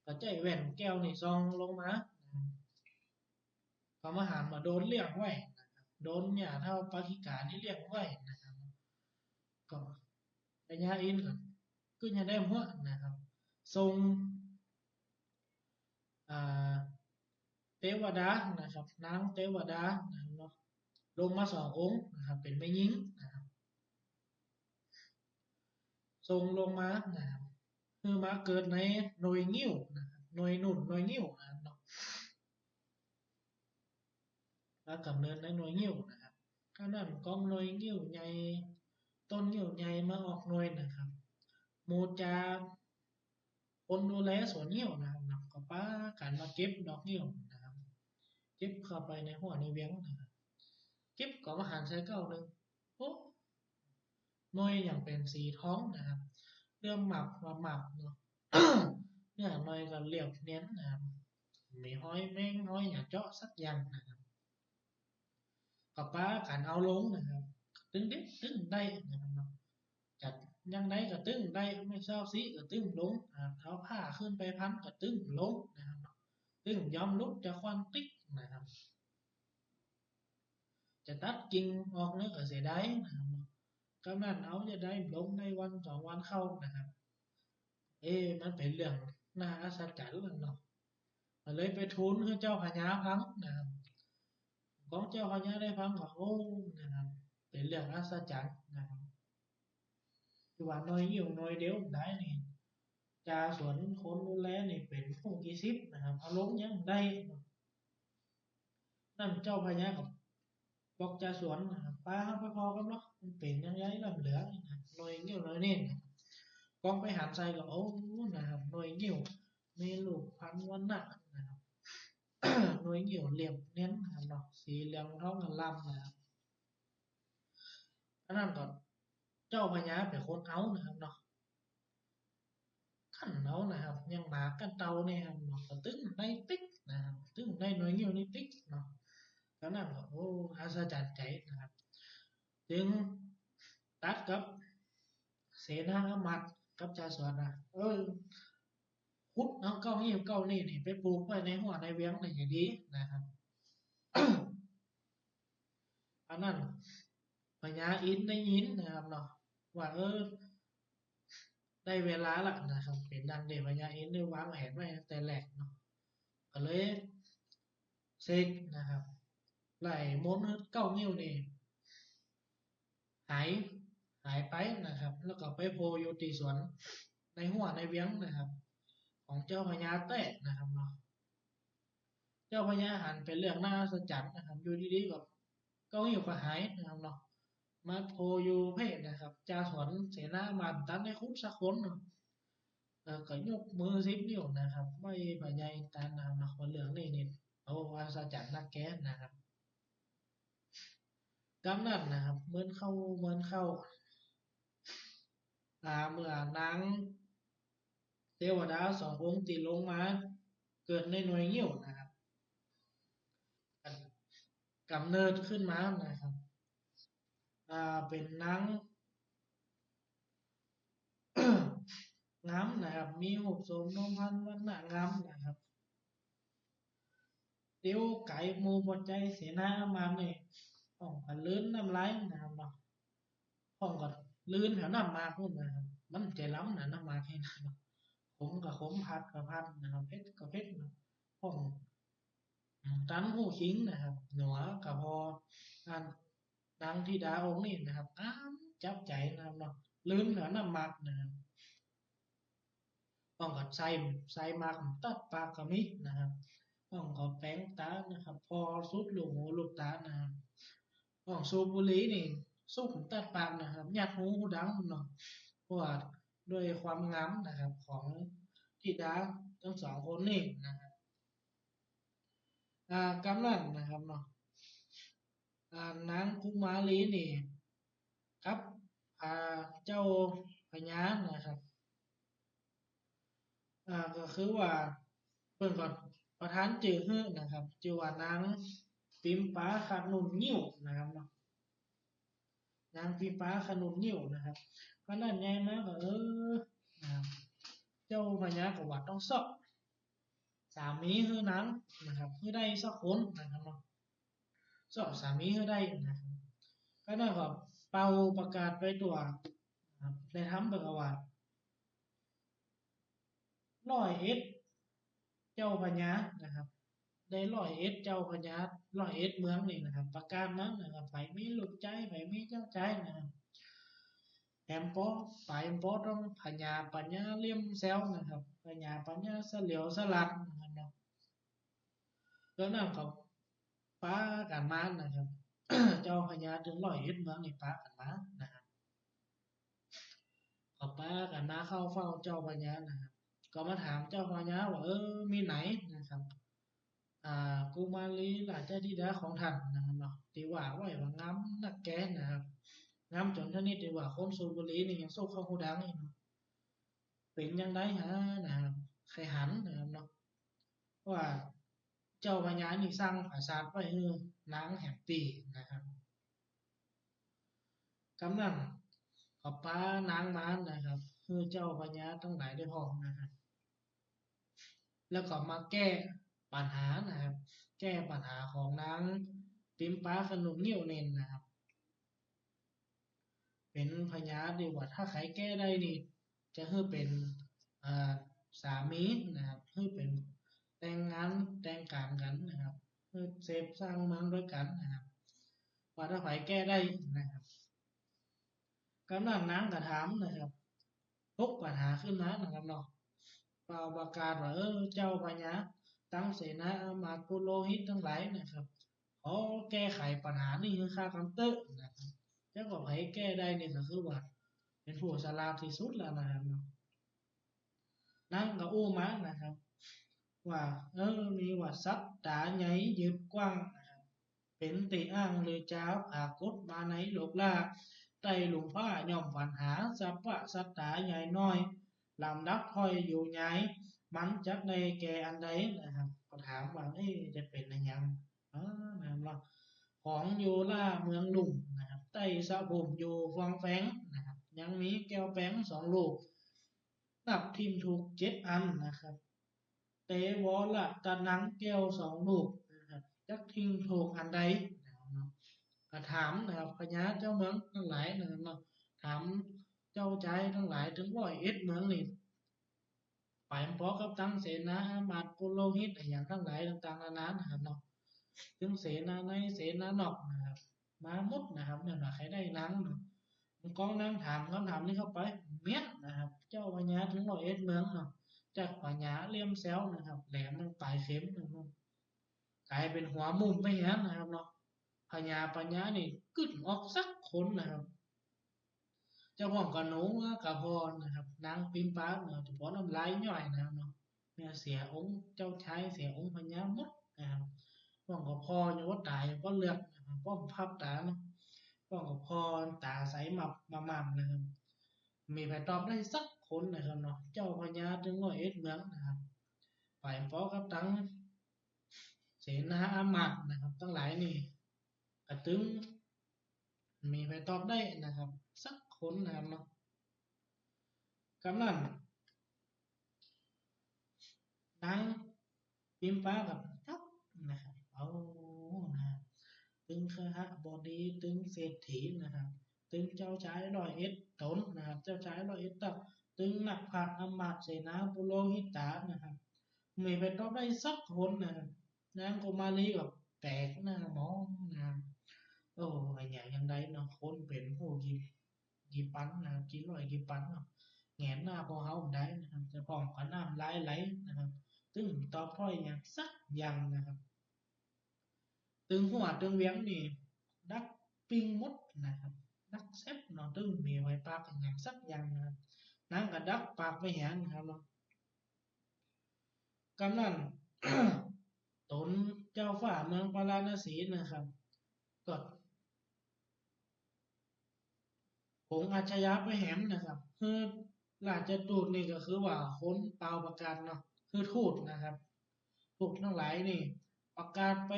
ก็ใจ๊แว่นแก้วนี่ส่องลงมานะครับ ก็มาหันว่าโดนเลี้ยงไว้นะครับ โดนย่าเฒ่าปากิกานี่เลี้ยงไว้นะครับ ก็พญาอินทร์ก็ ก็ยังได้หัวนะครับ ส่ง อ่า เตวดานะครับ นางเตวดานะครับเนาะ ลงมาสององค์นะครับ เป๋นแม่ญิงนะครับ ส่งลงมานะครับ คือมาเกิดในหน่วยงิ้วนะครับ หน่วยนุ่น หน่วยงิ้วนะครับเนาะ มากำเนิดในหน่วยงิ้วนะครับ ก็นั่นกองหน่วยงิ้วใหญ่ ต้นงิ้วใหญ่มาออกหน่วยนะครับ หมู่จ่าคนดูแลสวนงิ้วนะครับเนาะ ก็ปากั๋นมาเก็บดอกงิ้วนะครับ เก็บเข้าไปในฮั้วในเวียงนะครับ เก็บก็มาหันใส่เก๊านึ่ง โอ้ หน่วยหยังเป๋นสีทองนะครับ เหลื่อมหมับหมับเนาะ เนื้อหน่วยก็เรียบเนียนนะครับ บ่มีฮอยแมงฮอยหยังเจาะสักอย่างนะครับ ก็ปากั๋นเอาลงนะครับ ตึงเด็ดตึงได้นะครับเนาะ จะยังใดก็ตึงได้ ไม่เศร้าซี้ก็ตึงลงนะครับ เอาผ้าขึ้นไปพันก็ตึงลงนะครับเนาะ ตึงยอมหลุดจากควันติ๊กนะครับ จะตัดกิ่งออกนี่ก็เสียดายนะครับเนาะ กำนั้นเอาจะได้ลงได้วันสองวันเข้านะครับ เอ๊ะ มันเป๋นเรื่องน่าอัศจรรย์เนาะ ก็เลยไปทูลหื้อเจ้าพญาฟังนะครับ ของเจ้าพญาได้ฟังก็ โอ้ นะครับ เป๋นเรื่องอัศจรรย์นะครับ คือว่าหน่วยงิ้วหน่วยเดียวได้นี่ จ่าสวนคนดูแลนี่เป๋นผู้กี่สิบนะครับ เอาลงยังได้เนาะ นั่นเจ้าพญาก็บอกจ่าสวนนะครับ ปาเฮาไปผ่อก่อนเนาะ มันเป๋นยังไงล้ำเหลือนี่นะ หน่วยงิ้วหน่วยนี่นะ กองไปหันใส่ก็ โอ้ นะครับ หน่วยงิ้วมีรูปพรรณวรรณะนะครับ หน่วยงิ้วเรียบเนียนนะครับเนาะ สีเหลืองทองอารามนะครับ อันนั้นก็เจ้าพญาเป๋นคนเอานะครับเนาะ คันเอานะครับ อย่างหมากับเต่าเนี่ยครับเนาะ ก็ตึงได้ติ๊กนะครับ ตึงได้หน่วยงิ้วนี่ติ๊กเนาะ ก็นั่นก็ โอ้ อัศจรรย์ใจ๋นะครับ จึงตรัสกับเสนาอามาตย์กับจ่าสวนว่า เออ ขุดเอาเก๊างิ้วเก๊านี่นี่ ไปปลูกไว้ในฮั้วในเวียงนี่จะดีนะครับ อันนั้นพญาอินทร์ได้ยินนะครับเนาะ ว่า เออ ได้เวลาละนะครับ เป๋นดังตี้พญาอินทร์ได้วางแผนไว้ตั้งแต่แรกเนาะ ก็เลยเสกนะครับ ไล่มนต์หื้อเก๊างิ้วนี่ หาย หายไปนะครับ แล้วก็ไปโผล่อยู่ตี้สวน ในฮั้วในเวียงนะครับ ของเจ้าพญาแต๊นะครับเนาะ เจ้าพญาหันเป๋นเรื่องน่าอัศจรรย์นะครับ อยู่ดีๆ ก็เก๊างิ้วก็หายนะครับเนาะ มาโผล่อยู่เพ่นนะครับ จ่าสวนเสนาอามาตย์ตันได้ขุดสักคนเนาะ เอ่อ ก็ยกมือสิบนิ้วนะครับ ไหว้พญาอินทร์ตันนะครับเนาะ ว่าเรื่องนี้นี่ โอ้ อัศจรรย์นักแก๊นะครับ กำนั้นนะครับ เมินเข้า เมินเข้า อ่า เมื่อนางเตวดาสององค์ตี้ลงมาเกิดในหน่วยงิ้วนะครับ กำเนิดขึ้นมานะครับ อ่า เป๋นนาง งามนะครับ มีรูปโสมนมพรรณวรรณะงามนะครับ เตียวก๋ายหมู่ปอดใจ๋เสนาอามาตย์นี่ พ่องก็กลืนน้ำลายนะครับเนาะ พ่องก็กลืนแถวน้ำหมากปู้นนะครับ มันจะล้ำนะ น้ำหมากนี่นะ ขมก็ขม ผัดก็ผัดนะครับ เผ็ดก็เผ็ดนะ พ่อง อืม ตันฮู้คิงนะครับ หนัวก็ผ่อ อัน นางธิดาองค์นี้นะครับ งามจับใจ๋นะครับเนาะ ลืมเหลือน้ำหมากนะครับ ป้องก็ใส่ ใส่หมากตัดปากก็มีนะครับ ป้องก็แป๋งต๋านะครับ ผ่อสุดลูกหูลูกต๋านะครับ ป้องสูบบุหรี่นี่ สูบตัดปากนะครับ ยัดหูดังเนาะ เพราะว่าด้วยความงามนะครับ ของธิดาตึงสองคนนี้นะครับ อ่า กำนั้นนะครับเนาะ อ่า นางกุมารีนี่ กับ อ่า เจ้าพญานะครับ อ่า ก็คือว่า เปิ้นก็ประทานจื้อหื้อนะครับ จื้อว่านางปิมปาขนุนงิ้วนะครับเนาะ นางปิมปาขนุนงิ้วนะครับ กำนั้นใหญ่มาก็ เออ นะครับ เจ้าพญาก็ว่าต้องเซาะสามีหื้อนางนะครับ หื้อได้สักคนนะครับเนาะ เซาะสามีหื้อได้นะครับ กำนั้นก็เป่าประกาศไปตั๋วนะครับ ได้ทำเปิ้นก็ว่า ร้อยเอ็ดเจ้าพญานะครับ ได้ร้อยเอ็ดเจ้าพญา ร้อยเอ็ดเมืองนี่นะครับ ประกาศมานะครับ ใผมีลูกใจ๊ ใผมีเจ้าใจ๊นะครับ แหมปอ ไปแหมปอต้องพญาปั๋ญญาเลี่ยมแซวนะครับ พญาปั๋ญญาเสลียวสลัดนะครับเนาะ แล้วนั้นก็ปากั๋นมานะครับ เจ้าพญาตึงร้อยเอ็ดเมืองนี่ปากั๋นมานะครับ ก็ปากั๋นมาเข้าเฝ้าเจ้าพญานะครับ ก็มาถามเจ้าพญาว่า เออ มีไหนนะครับ อ่า กุมารีราชธิดาของต้านนะครับเนาะ ตี้ว่าไว้ว่างามนักแกนะครับ งามจ๋นเถิงนิดตี้ว่าคนสูบบุหรี่นี่ยังสูบเข้าหูดังนี่เนาะ เป๋นจั่งใดหานะครับ ใค่หันนะครับเนาะ ว่าเจ้าพญานี่สั่งผาสาทไว้หื้อนางแหมปี้นะครับ กำนั้นก็ปานางมานะครับ หื้อเจ้าพญาตังหลายได้ผ่องนะครับ แล้วก็มาแก้ปัญหานะครับ แก้ปัญหาของนางปิมปาขนุนงิ้วนี่นะครับ เป๋นพญาตี้ว่าถ้าใผแก้ได้นี่ จะหื้อเป๋น อ่า สามีนะครับ หื้อเป๋นแต่งงานแต่งก๋านกั๋นนะครับ หื้อเสพสร้างเมืองตวยกั๋นนะครับ ว่าถ้าใผแก้ได้นะครับ กำนั้นนางก็ถามนะครับ ปลุกปัญหาขึ้นมานะครับเนาะ เป่าประกาศว่า เออ เจ้าพญา ตังเสนาอามาตย์ปุโรหิตตังหลายนะครับ ขอแก้ไขปัญหานี้หื้อข้ากำเต๊อะนะครับ เจ้าก็ใผแก้ได้นี่ก็คือว่า เป๋นผู้ฉลาดตี้สุดแล้วนะครับเนาะ นางก็อู้มานะครับ ว่า เออ มีว่าสัตตาใหญ่ยืดกว้างนะครับ เป๋นตี้อ้างลือจ๋าผากฏมาในโลกล้า ใต้ลุ่มฟ้าย่อมสรรหา สัพพะสัตตาใหญ่น้อย ลำดับถ้อยอยู่ใหญ่ มันจักได้แก่อันใดนะครับ ก็ถามว่า เอ๊ะ จะเป๋นอะหยัง อ๋อ นะครับเนาะ ของอยู่ล้าเมืองลุ่มนะครับ ใต้สะพุมอยู่ฟองแฟงนะครับ ยังมีแก้วแปงสองลูก นับทิ่มถูกเจ็ดอันนะครับ เตวะระตะนัง แก้วสองลูกนะครับ จักทิ่มถูกอันใดนะครับเนาะ ก็ถามนะครับ พญาเจ้าเมืองตังหลายนะครับเนาะ ถามเจ้าใจ๊ตังหลายตึงร้อยเอ็ดเมืองนี่ ไปปอกับตังเสนาอามาตย์ปุโรหิตอะหยังตังหลายต่างๆ นานานะครับเนาะ ตึงเสนาในเสนานอกนะครับ มาหมดนะครับ เปิ้นว่าใผได้นางเนาะ มันก็นั่งถามกำถามนี้เข้าไป เมี้ยนนะครับ เจ้าพญาตึงร้อยเอ็ดเมืองเนาะ จากพญาเลี่ยมแซวนะครับ แหลมมันปลายเข็มนะครับ ก๋ายเป๋นหัวมุมไปหั้นนะครับเนาะ พญาปั๋ญญานี่กึ๊ดออกสักคนนะครับ เจ้าพ่องก็หนงกะพอนะครับ นางปิมปาเนาะ เจ้าพ่อน้ำลายย่อยนะครับเนาะ เมียเสียองค์เจ้าใจ๊ เสียองค์พญาหมดนะครับ พ่องก็ผ่ออยู่ว่าต๋ายเพราะเลือดนะครับ พ่องพับต๋าเนาะ พ่องก็ผ่อต๋าใสหมับมาม่ำนะครับ มีใผตอบได้สักคนนะครับเนาะ เจ้าพญาตึงร้อยเอ็ดเมืองนะครับ ไปปอกับตังเสนาอามาตย์นะครับ ตังหลายนี่ ก็ตึงมีใผตอบได้นะครับ สักคนนะครับเนาะ กำนั้น นางปิมปาก็ตั๊กนะครับ เอานะครับ ตึงคหบดี ตึงเศรษฐีนะครับ ตึงเจ้าใจ๊ร้อยเอ็ดต๋นนะครับ เจ้าใจ๊ร้อยเอ็ดตั๊ก ตึงนักพรรดิอามาตย์เสนาปุโรหิตานะครับ มีใผตอบได้สักคนนะครับ นางกุมารีก็แป๋กหน้ามองนะครับ โอ้ อะหยังจั่งใดเนาะ คนเป๋นฮู้กี่ กี่ปันนะครับ กี่ร้อยกี่ปันเนาะ แหงนหน้าผ่อเฮาบ่ได้นะครับ จะพ่องก็น้ำลายไหลนะครับ ตึงตอบถ้อยหยังสักอย่างนะครับ ตึงฮั้วตึงเวียงนี่ดักปิ้งหมดนะครับ ดักแซบเนาะ ตึงบ่มีใผปากอะหยังสักอย่างนะครับ นางก็ดักปากไปแหมนะครับเนาะ กำนั้น ต๋นเจ้าฟ้าเมืองพาราณสีนะครับ ก็ ผงอาชญาไปแหมนะครับ คือราชทูตนี่ก็คือว่าคนเป่าประกาศเนาะ คือทูตนะครับ ทูตตังหลายนี่ประกาศไป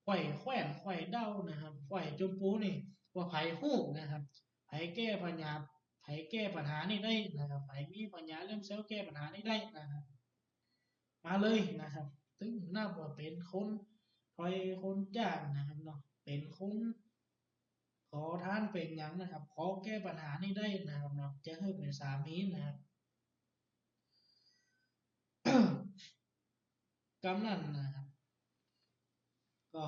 ไขว้แคว่นไขว้เดานะครับ ไขว้จมปูนี่ ว่าใผฮู้นะครับ ใผแก้ปัญหา ใผแก้ปัญหานี้ได้นะครับ ใผมีปัญหาเลื่อมแซวแก้ปัญหานี้ได้นะครับ มาเลยนะครับ ตึงนับว่าเป๋นคนถ้อยคนจ้านะครับเนาะ เป๋นคนขอทานเป๋นหยังนะครับ ขอแก้ปัญหานี้ได้นะครับเนาะ จะหื้อเป๋นสามีนะครับ กำนั้นนะครับ ก็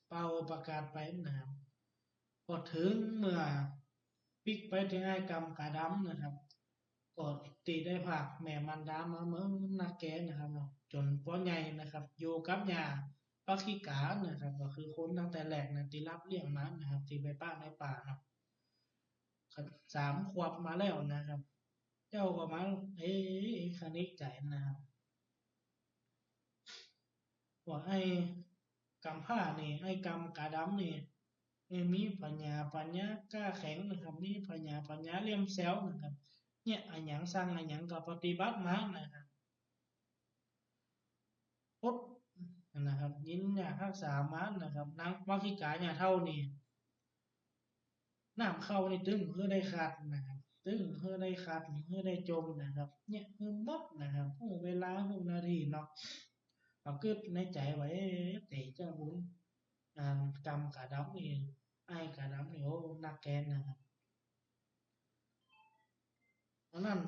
เป่าประกาศไปนะครับ พอเถิงเมื่อปิ๊กไปเถิงอ้ายกำกาดำนะครับ ก็ตี้ได้พรากแม่มารดามาเมืองนาแกนะครับเนาะ จ๋นปอใหญ่นะครับ อยู่กับย่าปักขิกานะครับ ก็คือคนตั้งแต่แรกนะ ตี้ฮับเลี้ยงมานะครับ ตี้ไปปะในป่าเนาะ สามขวบมาแล้วนะครับ เจ้าก็มา เอ๊ะ คะนิใจนะครับ ว่าไอ้กำพร้านี่ ไอ้กำกาดำนี่ เอ๊ะ มีปัญญา ปัญญากล้าแข็งนะครับ มีปัญญา ปัญญาเลื่อมแซวนะครับ เนี่ย อะหยังสั่งอะหยังก็ปฏิบัติมานะครับ อดนะครับ ยินยาฮักษามานะครับ นางปักขิกาย่าเฒ่านี่ น้ำเข้านี่ตึงหื้อได้ขาดนะครับ ตึงหื้อได้ขาด หื้อได้จมนะครับ เนี่ย หื้อหมดนะครับ ฮู้เวลา ฮู้นาทีเนาะ ก็กึ๊ดในใจ๋ว่า เอ๊ะ เต๋เจ้าบุญ อ่า กำกาดำนี่ อ้ายกาดำนี่ โอ้ นักแกนนะครับ อันนั้น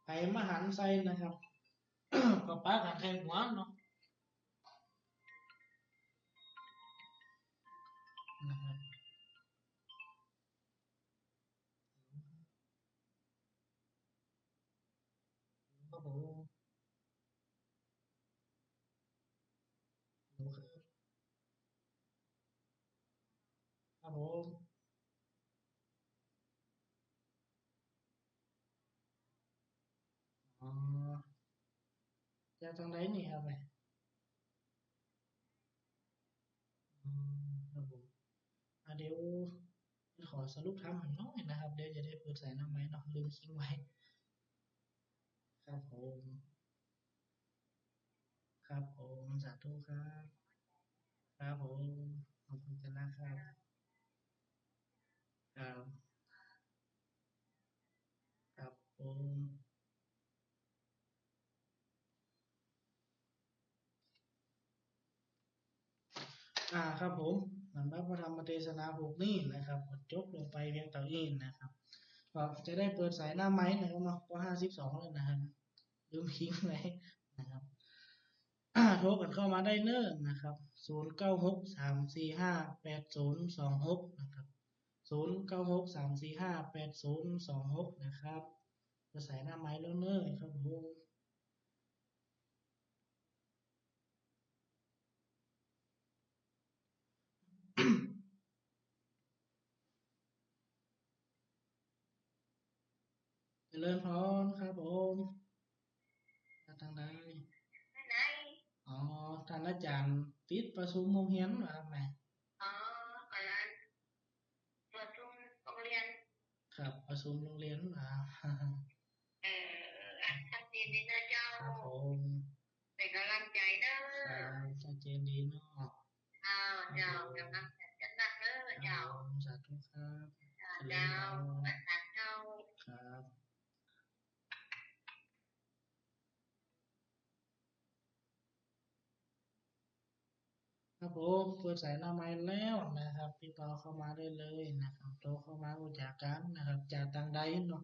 ไผมาหันใส่นะครับ ก็ปากั๋นแทงหัวเนาะ นะครับ ครับผม ครับผม อ๋อ จากตรงไหนนี่ครับเนี่ย อืม ครับผม อ่ะ เดี๋ยวขอสรุปธรรมหน่อยนะครับ เดี๋ยวจะได้เปิดสายหน้าไมค์เนาะ ลืมคิงไว้ ครับผม ครับผม สาธุครับ ครับผม ขอบคุณนะครับ ครับ ครับผม อ่า ครับผม สำหรับพระธรรมเทศนาหกนี้นะครับ ก็จบลงไปเพียงเต้าอี้นะครับ ก็จะได้เปิดสายหน้าไมค์นะครับเนาะ ก็ห้าสิบสองแล้วนะครับ ลืมคิงไว้นะครับ อ่า โทรกั๋นเข้ามาได้เน้อนะครับ ศูนย์เก้าหก สามสี่ห้า แปดศูนย์สองหก นะครับ ศูนย์เก้าหก สามสี่ห้า แปดศูนย์สองหก นะครับ เปิดสายหน้าไมค์แล้วเน้อครับผม เจริญพรครับผม มาทางใด ไหน อ๋อ ต้านอาจ๋ารย์ติดประชุมโฮงเฮียนมาครับแม่ อ๋อ อันนั้น ประชุมโฮงเฮียน ครับ ประชุมโฮงเฮียนมา เออ อ่ะ ชัดเจนดีนะเจ้า ครับผม เป๋นก๋ำลังใจ๋เน้อ ครับ ชัดเจนดีเนาะ เจ้า เจ้า ครับผม ก๋ำลังใจ๋จัดหนักเน้อ ครับ เจ้า ผม สาธุครับ เจ้า เจริญพร เจ้า สาธุเจ้า ครับ ครับผม เปิดสายหน้าไมค์แล้วนะครับ ติดต่อเข้ามาได้เลยนะครับ โทรเข้ามาอู้จ๋ากั๋นนะครับ จากตางใดเนาะ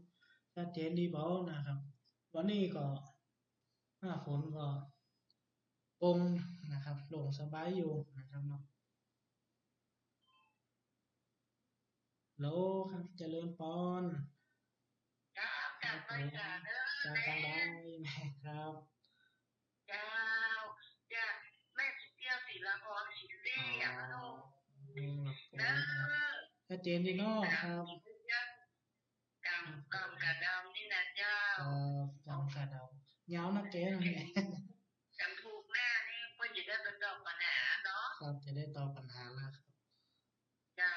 ชัดเจนดีบ่นะครับ วันนี้ก็ หน้าฝนก็โปร่งนะครับ โล่งสบายอยู่นะครับเนาะ โหลครับ เจริญปอน เจ้า ครับผม จากไหว้สาเด้อ จากตางใดครับ เจ้า จากแม่สุเตี้ยศิลาพรศรีเสียง อ๋อ ครับผม เด้อ ชัดเจนดีเนาะครับ กำ กำกะดำนี่นะเจ้า ครับ กำกะดำ ยาวนักแกนะเนี่ย กำถูกหน้านี่เปิ้นจะได้ไปตอบปัญหาเนาะ ครับ จะได้ตอบปัญหาแล้วครับ เจ้า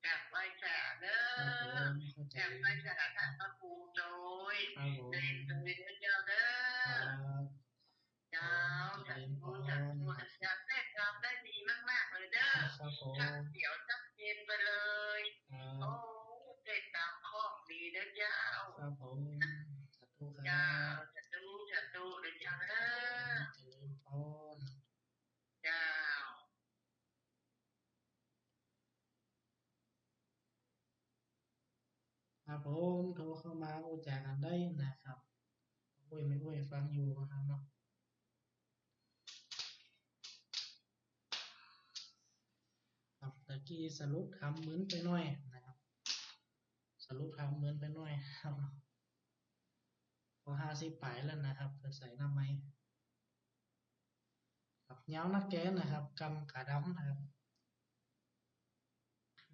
จากไหว้สาเด้อ ครับผม เข้าใจ จากไหว้สาท่านพระครูโดย ครับผม เจริญโดยเด้อเจ้าเด้อ ครับ เจ้า ครับ สาธุ เจริญพร สาธุ อยากได้ความได้ดีมากๆ เลยเด้อ ครับผม ชัดเขียวชัดเจนไปเลย ครับ โอ้ เทศน์ตามของดีเด้อเจ้า ครับผม สาธุครับ เจ้า สาธุ สาธุเด้อเจ้าเด้อ เจริญพร เจ้า ครับผม โทรเข้ามาอู้จ๋ากั๋นได้นะครับ โอ้ย แม่โอ้ยฟังอยู่นะครับเนาะ ครับ ตะกี้สรุปธรรมมึนไปหน้อยนะครับ สรุปธรรมมึนไปหน้อยครับ ก็ห้าสิบป๋ายแล้วนะครับ เปิดใส่หน้าไมค์ ครับ ยาวนักแกนะครับ กำกะดำนะครับ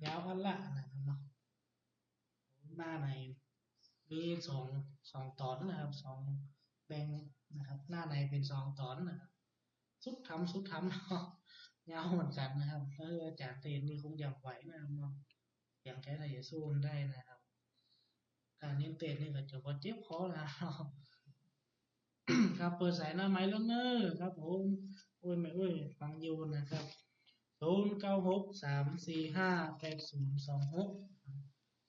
ยาวอันละนะครับเนาะ หน้าในมีสอง สองต๋อนนะครับ สองแบ่งนะครับ หน้าในเป๋นสองต๋อนนะครับ สุดธรรม สุดธรรม ยาวเหมือนกั๋นนะครับ เออ อาจ๋ารย์เทศน์นี่คงจะไหวนะครับเนาะ เสียงแกน่าจะสู้มันได้นะครับ ก๋านเน้นเทศน์นี่ก็จะบ่เจ็บคอแล้ว ครับ เปิดสายหน้าไมค์แล้วเน้อครับผม โอ้ย แม่โอ้ยฟังอยู่นะครับ ศูนย์เก้าหก สามสี่ห้า แปดศูนย์สองหก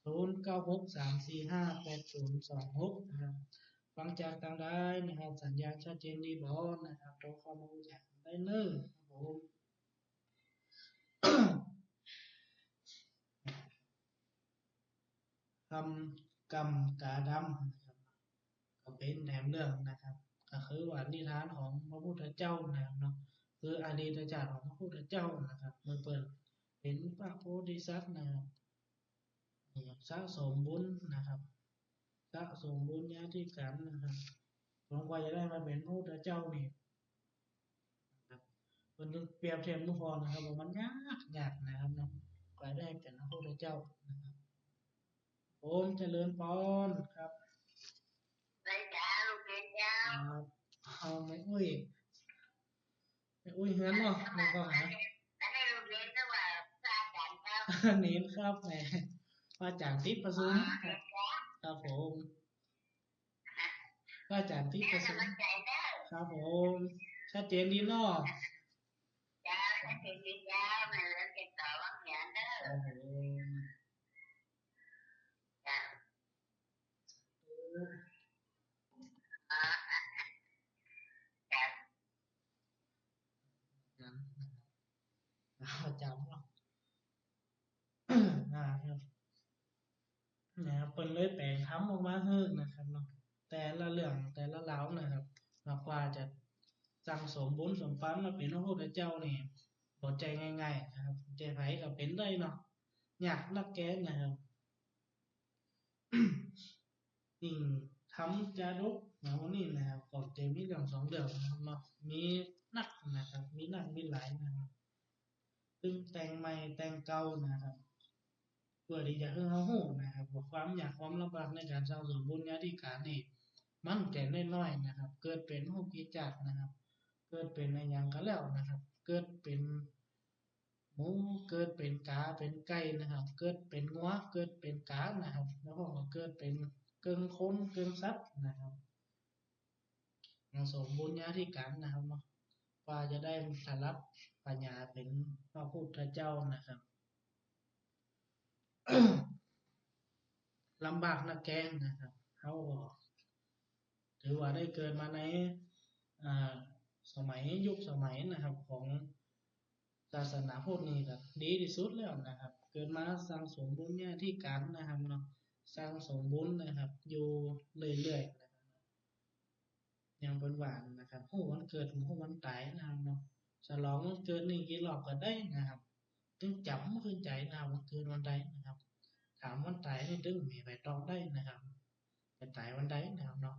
ศูนย์เก้าหก สามสี่ห้า แปดศูนย์สองหก นะครับ ฟังจากตางใดนะครับ สัญญาณชัดเจนดีบ่นะครับ โทรเข้ามาอู้จ๋ากั๋นได้เน้อครับผม กำ กำกะดำนะครับ ก็เป๋นแหนมเรื่องนะครับ ก็คือว่านิทานของพระพุทธเจ้านะครับเนาะ คืออดีตชาติของพระพุทธเจ้านะครับ เมื่อเปิ้นเป๋นพระโพธิสัตว์นะครับ สะสมบุญนะครับ สะสมบุญญาธิการนะครับ หวังว่าจะได้มาเป๋นพระพุทธเจ้านี่นะครับ เปิ้นเปรียบเทียบเมื่อก่อนนะครับ ว่ามันยาก ยากนะครับเนาะ กว่าได้เป๋นพระพุทธเจ้านะครับ โอมเจริญปอนครับ ได้จ้า ลูกเรียนเจ้า ครับ เอาแม่อุ้ย แม่อุ้ยเฮือนเนาะ แม่ก็หา อันนี้ลูกเรียนหรือว่าพระอาจ๋ารย์ครับ เณรครับแหม พระอาจ๋ารย์ติดประชุม อ๋อ เรียนเจ้า ครับผม พระอาจ๋ารย์ติดประชุม ให้กำลังใจเด้อ ครับผม ชัดเจนดีเนาะ เจ้า ชัดเจนดีเจ้า แม่เรียนติดต่อวังเหียนเด้อ ครับผม เจ้า อ๋อ เจ้า อาจ๋ารย์เนาะ อ่า ครับ นะครับ เปิ้นเลยแป๋งธรรมออกมาหื้อนะครับเนาะ แต่ละเรื่องแต่ละราวนะครับ หากว่าจะสั่งสมบุญสมปันมาเป๋นพระพุทธเจ้านี่ บ่ใจ้ง่ายๆ นะครับ ใจ้ใผก็เป๋นได้เนาะ ยากนักแกนนะครับ ยิ่งธรรมจาดกนะ วันนี้นะครับ ก็จะมีเรื่องสองเรื่องนะครับเนาะ มีนักนะครับ มีนักมีหลายนะครับ ตึงแต่งใหม่แต่งเก่านะครับ เปื้อตี้จะหื้อเฮาฮู้นะครับ ว่าความยากความลำบากในก๋านสั่งสมบุญญาธิการนี่ มันจะน้อยๆ นะครับ เกิดเป๋นฮู้กี่จาตินะครับ เกิดเป๋นอะหยังก็แล้วนะครับ เกิดเป๋นหมู เกิดเป๋นก๋าเป๋นไก่นะครับ เกิดเป๋นงัว เกิดเป๋นก๋านะครับ แล้วก็เกิดเป๋นเกิ่งคนเกิ่งสัตว์นะครับ สั่งสมบุญญาธิการนะครับเนาะ กว่าจะได้สำเร็จปัญญาเป๋นพระพุทธเจ้านะครับ ลำบากนักแกนนะครับ เฮาก็ถือว่าได้เกิดมาใน อ่า สมัยยุคสมัยนะครับ ของศาสนาพุทธนี่ก็ดีตี้สุดแล้วนะครับ เกิดมาสั่งสมบุญญาธิการนะครับเนาะ สั่งสมบุญนะครับ อยู่เรื่อยๆ นะครับ อย่างเปิ้นว่านะครับ ฮู้วันเกิด ฮู้วันต๋ายนะครับเนาะ ฉลองวันเกิดนี่กี่รอบก็ได้นะครับ ตึงจ๋ำขึ้นใจ๋นะครับ ว่าเกิดวันใดนะครับ ถามวันต๋ายนี่ตึงบ่มีใผตอบได้นะครับ จะต๋ายวันใดนะครับเนาะ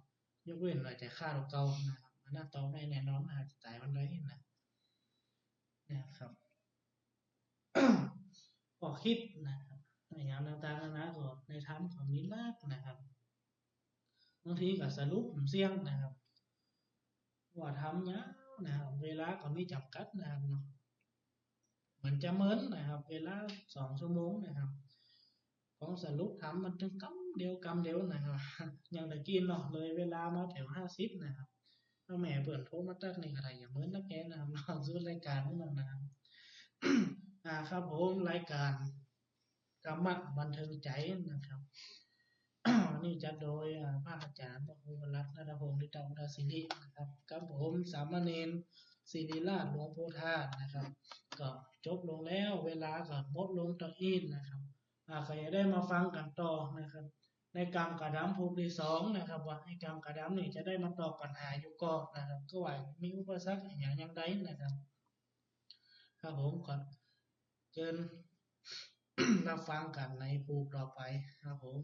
ยกเว้นว่าจะฆ่าตั๋วเก่านะครับ อันนั้นตอบได้แน่นอนนะครับ จะต๋ายวันใดนะ นะครับ ก็กึ๊ดนะครับ ในอย่างต่างๆนานาก็ในธรรมก็มีนักนะครับ บางทีก็สรุปเสี้ยงนะครับ ว่าธรรมยาวนะครับ เวลาก็มีจ๋ำกัดนะครับเนาะ มันจะเมินนะครับ เวลาสองชั่วโมงนะครับ ของสรุปธรรมมันตึงกำเดียวกำเดียวนะครับ อย่างตะกี้เนาะ เลยเวลามาแถวห้าสิบนะครับ แล้วแหมเปิ้นโทรมาตั๊กนี่ก็ได้ อย่าเมินนักแกนะครับ เนาะ สู่รายก๋านนี่นะครับ อ่า ครับผม รายก๋านธรรมะบันเทิงใจ๋นะครับ นี่จัดโดย อ่า พระอาจ๋ารย์พระครูวรัตน์ ณัฐพงษ์ ฤทธาอุดาสิรินะครับ กับผมสามเณรศิริราช หลวงปู่ทาสนะครับ ก็จบลงแล้ว เวลาก็หมดลงเต้าอี้นะครับ อ่า ก็จะได้มาฟังกั๋นต่อนะครับ ในก๋ำกระดำผูกตี้สองนะครับ ว่าในก๋ำกระดำนี่จะได้มาตอบปัญหาอยู่ก่อนะครับ ก็ว่ามีอุปสรรคอะหยังอย่างใดนะครับ ครับผม ก็เจิญ รับฟังกั๋นในผูกต่อไปครับผม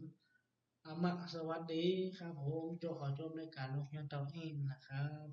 อะมะ สวัสดีครับผม โจ้ขอจบรายก๋านลงเพียงเต้าอี้นะครับ